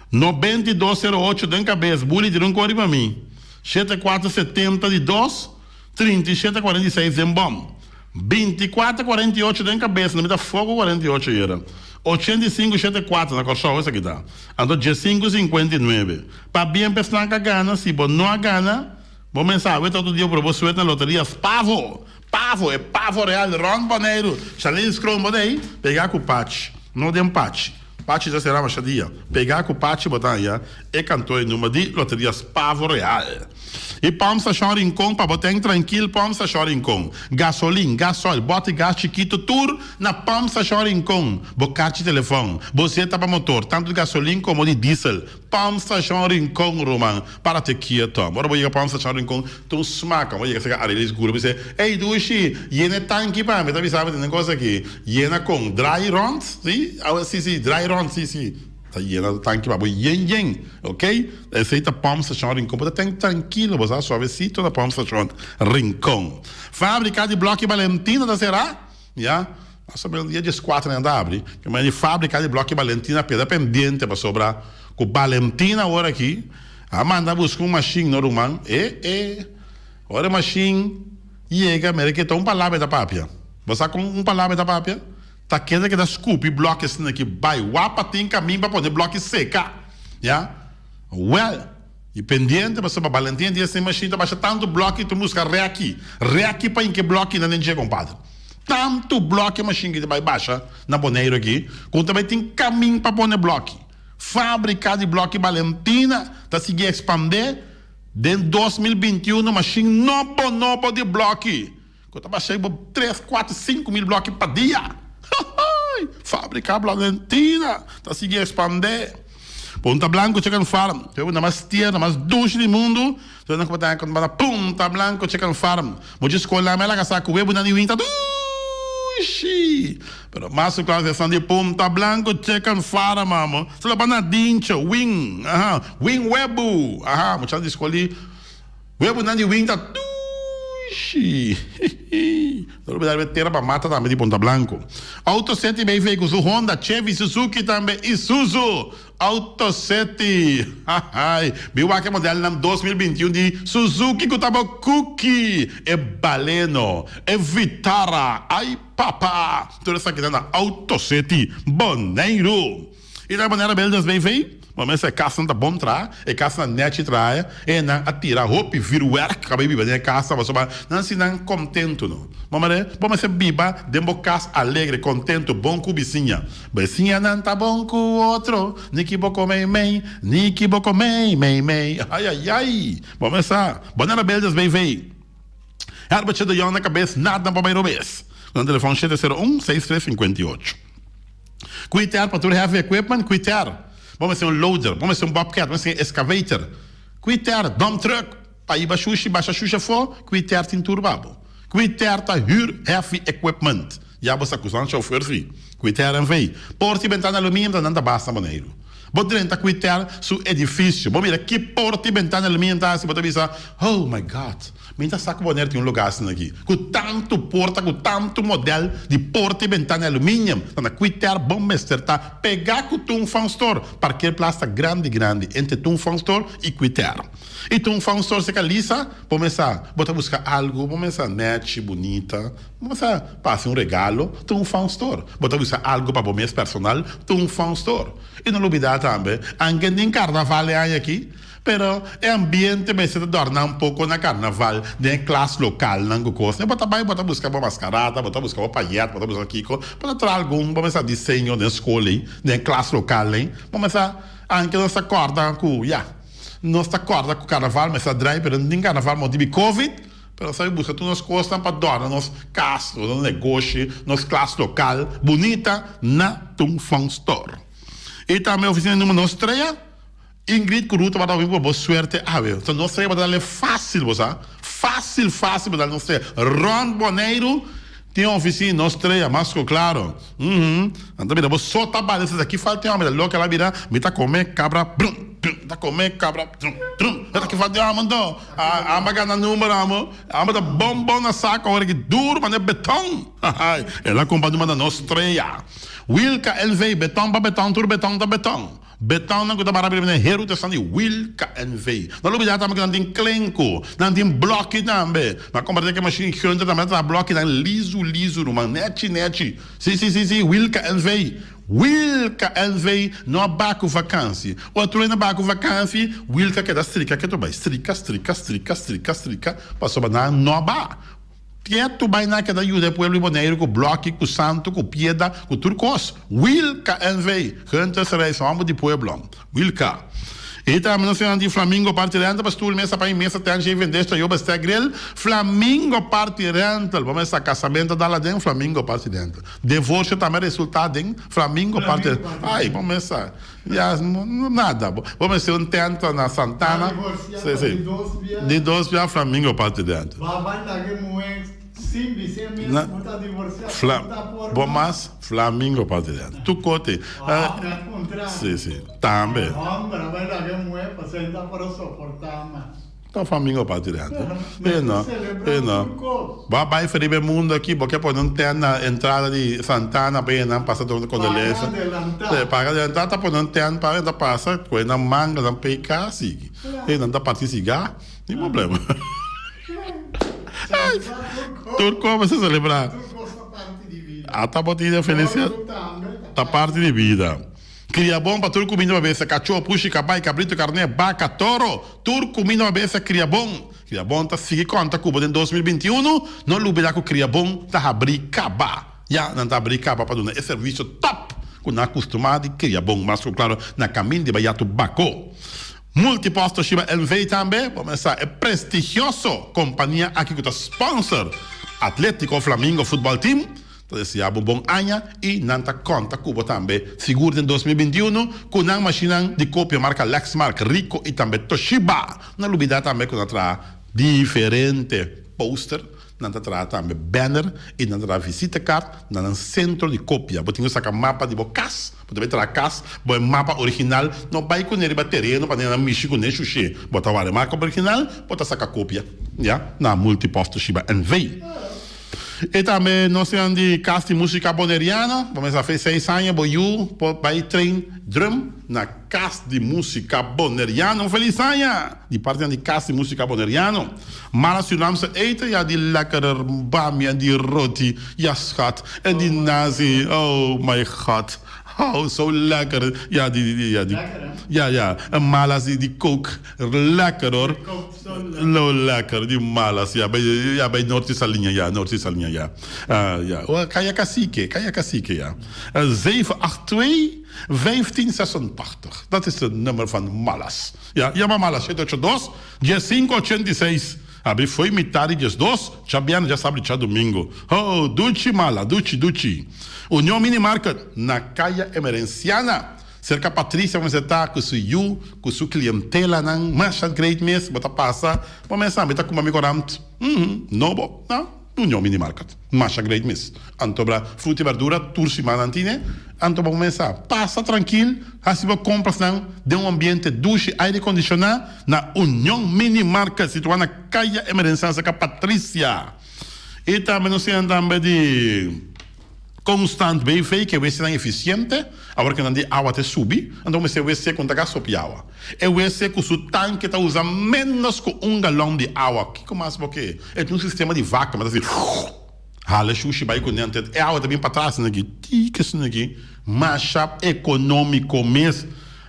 92 08 den kabes, buli tira un kor riba mi. Shete kuater setenta di dos, 37 46 den bòm. 24 48 den kabes, no mi ta fogo 48 ayera. 85 shete kuater na Kòrsou esaki ta. Anto 15 59. Pabien pa esnan ku a gana, si bo no a gana, Bo mester awe ta otro dia por bo suerte na loteria Pavo! Pavo! E Pavo Real rond Boneiru! Shalin Kroon bo ta ei? Pega ku Pachi. No den Pachi. Pachi ta sera masha dia. Pega ku Pachi bo ta haña e kantoor e number di loteria Pavo Real. I Pump Station Rincon pa bo ten trankil Pump Station Rincon. Gasolin, gasoil, bòt di gas chikitu tur na Pump Station Rincon. Bo karchi telefòn, bo zeta pa motor, tantu di gasolin komo di diesel. Pump Station Rincon ruman, parate kieto. Ora bo yega Pump Station Rincon, ta un smaka. Bo yega serka Arelis Guro, bo bisa, Ey dushi, yena e tanki pa mi. Ta bisa mi tende kos aki. Yena kon? Draai rond? Si? Awe, si, si, draai rond, si, si. Ta yena tanki pa bo yen yen. Ok? Esey ta Pump Station Rincon. Bo ta ten trankilo, bo sa suavecito na Pump Station Rincon. Fabrika di bloki Valentina ta sera. Ya. Mas o menos dia dieskuater nan ta abri. Ke manera di fabrika di bloki Balentina peda pendiente pasobra ku Balentina awor aki a manda buska un mashin no ruman. E e ora e mashin yega mira ke ta un palabra e ta papia. Bo sa kon un palabra e ta papia? Ta keda keda skupi bloki asina aki bai wapa tin kamin pa pone bloki seka. Ya. Wèl. I pendiente pasobra Balentina di esei mashin ta basha tantu bloki tu buska rèki rèki pa inke blokinan den dje kompadre. Tantu bloki mashin ki ta bai basha na Boneiru aki ku ta bai tin kamin pa pone bloki. Fabrika di bloki Balentina ta sigui ekspandé den 2021 mashin nobo nobo di bloki ku ta basha riba tres kuater 5000 bloki pa dia. Fabrika Balentina ta sigui ekspandé. Punta Blanco Chicken Farm, e na mas tierno, mas dushi di mundu. Entonces nan ta na Punta Blanco Chicken Farm. Mucha skol nan a laga sa ku webunan di winta dushi. Pero mas ku klaro esnan di Punta Blanco Chicken Farm amo. Se lo pa na Dincho, wing, aha, wing webu, aha, mucha di skol di webunan di winta dushi. No olbida riba e tera pa mata tambe di Punta Blanco. Auto City BV ku su Honda, Chevy, Suzuki tambe Isuzu. Auto City! Hahay! Mi wak e modelnan 2021 di Suzuki ku ta bo kuki! E Baleno, e Vitara, ay papa! Tur esakinan na Auto City, Boneiru! I ta manera Builders BV, bo mester e kasnan ta bon traha, e kasnan nechi traha, e nan a tira hopi vuurwerk kaba e biba den e kasa pasobra nan si nan kontentu no. Bo mare, bo mester biba den bo kas alegre, kontentu, bon ku bisiña. Bisiñanan ta bon ku otro, ni ki bo ko mei mei, ni ki bo ko mei mei mei. Ai ai ai! Bo mester, Bonera Builders BV. Herbertje de Jong na kabes, nada pa bai robes. Nan telefon 701 6358. Quiter pa tur heavy equipment, quiter. Bo mester un loader, bo mester un bobcat, bo mester un excavator. Quiter, dump truck, pa hiba shushi, basha shushi afó, quiter tin tur pa bo. Quiter ta huur heavy equipment. Ya bo sa ku nan chauffeur si. Quiter NV. Porta i bentana aluminium ta nan ta basta Boneiru. Bo drenta Quiter su edifisio, bo mira ki porta i bentana aluminium ta hasi, bo ta bisa, Oh my God! Mi ta sa ku Bonaire tin un lugar asina aki, ku tantu porta, ku tantu modèl di porta i bentana aluminium. Ta na Quiter bo mester ta pegá ku Toon Fun Store. Parkeerplaats ta grandi grandi entre Toon Fun Store i Quiter. I Toon Fun Store serka Lisa, bo mester bo ta buska algu, bo mester nèchi, bunita, bo mester pa hasi un regalo, Toon Fun Store. Bo ta buska algu pa bo mes personal, Toon Fun Store. I no lubidá. lubidá tambe, anke den karnaval e aña aki, pero e ambiente mester ta dòrná un poko na karnaval den e klas lokalnan ku kos. Bo ta bai, bo ta buska bo maskarada, bo ta buska bo payèt, bo ta buska kiko, bo ta traha algun, bo mester diseño den skol ei, den e klas lokal ei. Bo mester, anke nos ta kòrda ku, ya, nos ta kòrda ku karnaval mester a drai, pero no tin karnaval motibu di covid. Pero nos ta buska tur nos kosnan pa dòrna nos kas, nos negoshi, nos klas lokal bunita na Tung Fong Store. I tambe ofisina di numero nos trea, Ingrid ku Ruth tabata hopi pa bo suerte awe. So nos trea bo ta dale fásil, bo sa. Fásil, fásil bo ta dale nos trea. Rònt Boneiru tin ofisina di nos trea, mas ku klaro. Uhum. Nan ta bira bo so ta bale esaki falta e hòmber, loke el a bira, mi ta kome kabra brum. Ta come cabra trum trum. Ta ki fati amo anto. Amba gana number amo. Amba ta bon bon na saco awor aki duro mane beton. El a cumpra number na nos strea. Wilka NV beton pa beton tur beton ta beton. Betonnan cu ta bara bira mane heru ta esnan di Wilka NV. No lubida tambe cu nan tin klenku. Nan tin bloki tambe. Mi a compra den ke machine Gunter tambe ta traha blokinan lizu lizu ruman nechi nechi. Si si si si Wilka NV. Wilka NV no a ba ku vakansi. Otro hende a ba ku vakansi, Wilka keda strika ketu bai. Strika, strika, strika, strika, strika, pasobra nan no a ba. Ketu bai nan a keda yuda e pueblo di Boneiru ku blòki, ku santu, ku pieda, ku tur kos. Wilka NV, Hunter Sereis, hòmber di pueblo. Wilka. E tambe nos tin di Flamingo Party Rental pa stoel, mesa, pan y mesa, tent, shave, vendesh, tayo, bestek, grill. Flamingo Party Rental. Bo mester sa casamento dal aden, Flamingo Party Rental. Divorcio tambe a resulta den Flamingo Party Rental. Ay, bo mester sa. Ya, nada. Bo mester un tent na Santana. Si, si. Di dos bia Flamingo Party Rental. Sin bis'é mes bo ta divorciá, Fla, bo ta por bo mas. mas flamingo pa dilanti. Tur kote. Ah, mi a puntra. Sí, sí. Tambe. E homber a bai laga e muhé pasobra e no ta por a soportá mas. Ta flamingo pa dilanti. Mester E no, selebrá e no. tur kos. Bo a bai for riba e mundo aki, bo ke pone un tent na entrada di Santana pa e nan pasa dor kondolensia. Paga adelantá. Sí, paga adelantá ta pone un tent pa e ta pasa, kohe nan manga, nan peka, sigui. E nan ta parti sigá, ni problema. Tur cos mester celebra. Ata bo tin e felicidad ta parti di bida. Cria bon pa tur cuminda pa besta, cacho, pushi, cabay, cabrito, carne, baca, toro. Tur cuminda pa besta cria bon. Cria bon ta sigui conta cu bo den 2021. No lubida cu cria bon ta habri caba. Ya nan ta habri caba pa duna e servicio top cu nan a custuma di cria bon. Mas cu claro na camin di Bayatu Baco. Multipost Toshiba NV tambe bo mester sa e prestigioso kompania aki ku ta sponsor Atletico Flamingo Futbòl Team ta desea bo bon aña i nan ta konta ku bo tambe sigur den 2021 ku nan mashinnan di kopia marka Lexmark, Ricoh i tambe Toshiba. No lubida tambe ku nan traha diferente poster. Nan ta traha tambe banner i nan ta traha visitekaart na nan sentro di kopia. Bo tin ku saka mapa di bo kas, bo ta bai traha kas, bo e mapa original no bai kuné riba tereno pa nan mishi kuné shushé. Bo ta wara e mapa original, bo ta saka kopia, ya, na Multipost Toshiba NV. I tambe nos tin nan di Kas di Músika Boneriano. Bo mester fe seis aña bo yu por bai train drum na Kas di Músika Boneriano. Un felis aña! Di partinan di Kas di Músika Boneriano. Mara Surinaamse eten, ja die lekkerer bami en die roti, ja schat, en die nasi, oh my god, oh zo lekker, ja die, die, ja die, ja ja, en malas die, die kook, lekker hoor, lo lekker, die malas, ja bij, ja bij Noord Saliña, ja Noord Saliña, ja, ja, oh Kaya Cacique, Kaya Cacique, ja, 782 1586, dat is het nummer van Malas, ja, yama Malas, 782. Diesinku ochenta i seis, Abri foi mitad di diesdos, djabièrnè, djasabra i djadumingu. Ho, duchi mala, duchi, duchi. Union Mini Market, na Kaya Emerenciana, serka Patricia bo mester ta ku su yu, ku su klientelanan, masha great mes, bo ta pasa, bo mes tambe ta kumpra mi korant, uhum, nobo na Union Mini Market. Masha great mes. Anto bra fruta y berdura tur siman nan tine. Anto bo mesa pasa trankil, hasi bo komprasnan den un ambiente dushi aire kondishoná na Union Mini Market situá na Kaya Emerenciana serka Patricia. I tambe nos tin tambe di Constant BV ke wc-nan efisiente, awor ke nan di awa ta subi, anto bo mester wc ku no ta gasta hopi awa. E wc ku su tanke ta usa ménos ku un galòn di awa. Kiko mas bo ke? E tin un sistema di vacuum, e ta hasi Hala shushi bai ku nan e awa ta bin patras asina aki, tiki asina aki, masha economico mes.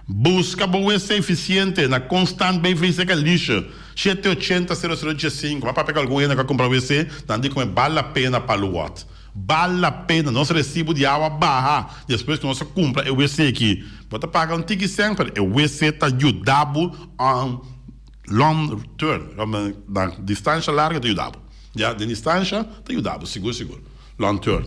Buska bo wc efisiente na Constant BV serka Lisje, 780 0015. M'a papia ku algun hende ku a kumpra wc, nan di ku e bal la pena pa luwat. Bal la pena, nos resibu di awa baha despues ku nos a kumpra e wc aki. Bo ta paga un tiki sèn, pero e wc ta yuda bo on long term, na distansha largu ta yuda bo. Ya, den distansha ta yuda bo sigur sigur, long term.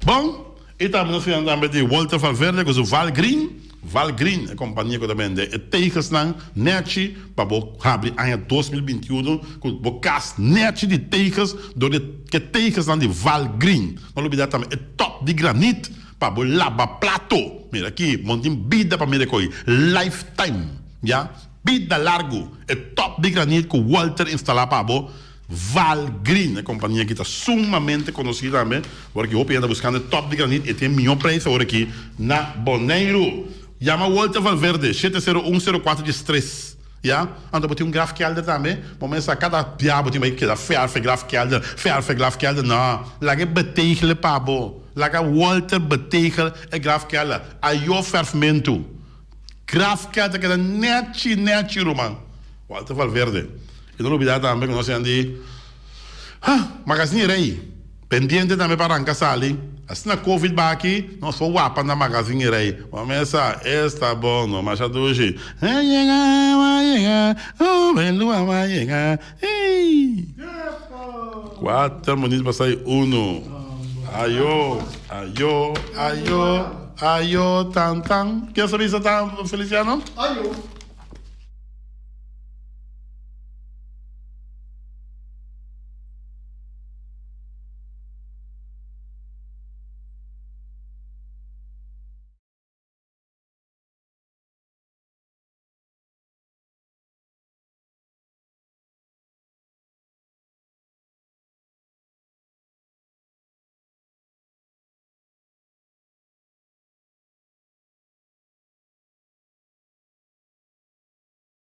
Bon. I tambe nos siña tambe di Walter Valverde ku su Valgreen, Valgreen, e kompania ku ta bende e tegelsnan nèchi pa bo habri aña 2021 ku bo kas nèchi di tegels dor di e tegelsnan di Valgreen. No lubida tambe e tòp di granit pa bo laba plato. Mira aki, bo no tin bida pa mira ko'i lifetime, ya, bida largu. E tòp di granit ku Walter instalá pa bo. Valgreen, e kompania aki ta sumamente konosí tambe, ora ki hopi hende ta buskando e top di granit, e tin e mihó preis awor aki na Boneiru. Yama Walter Valverde, 701 04 13, ya. Anto bo tin un grafkelder tambe, bo mester sa kada bia bo tin bai keda ferf e grafkelder, ferf e grafkelder, no, laga e betegel pa bo, laga Walter betegel e grafkelder, ayo ferfmentu. Grafkelder keda nechi nechi ruman. Walter Valverde. I no lubida tambe ku nos yan di ha Magazine Rey. Pendiente tambe pa ranka sali. Asina covid baki nos por wapa na Magazine Rey. Bo mesa esta bono masha dushi. A yega a yega oh belua a yega ey. Cuater minuut pasa y uno. Ayo ayo ayo ayo tan tan. Kier sa bisa tan Feliciano? Ayo.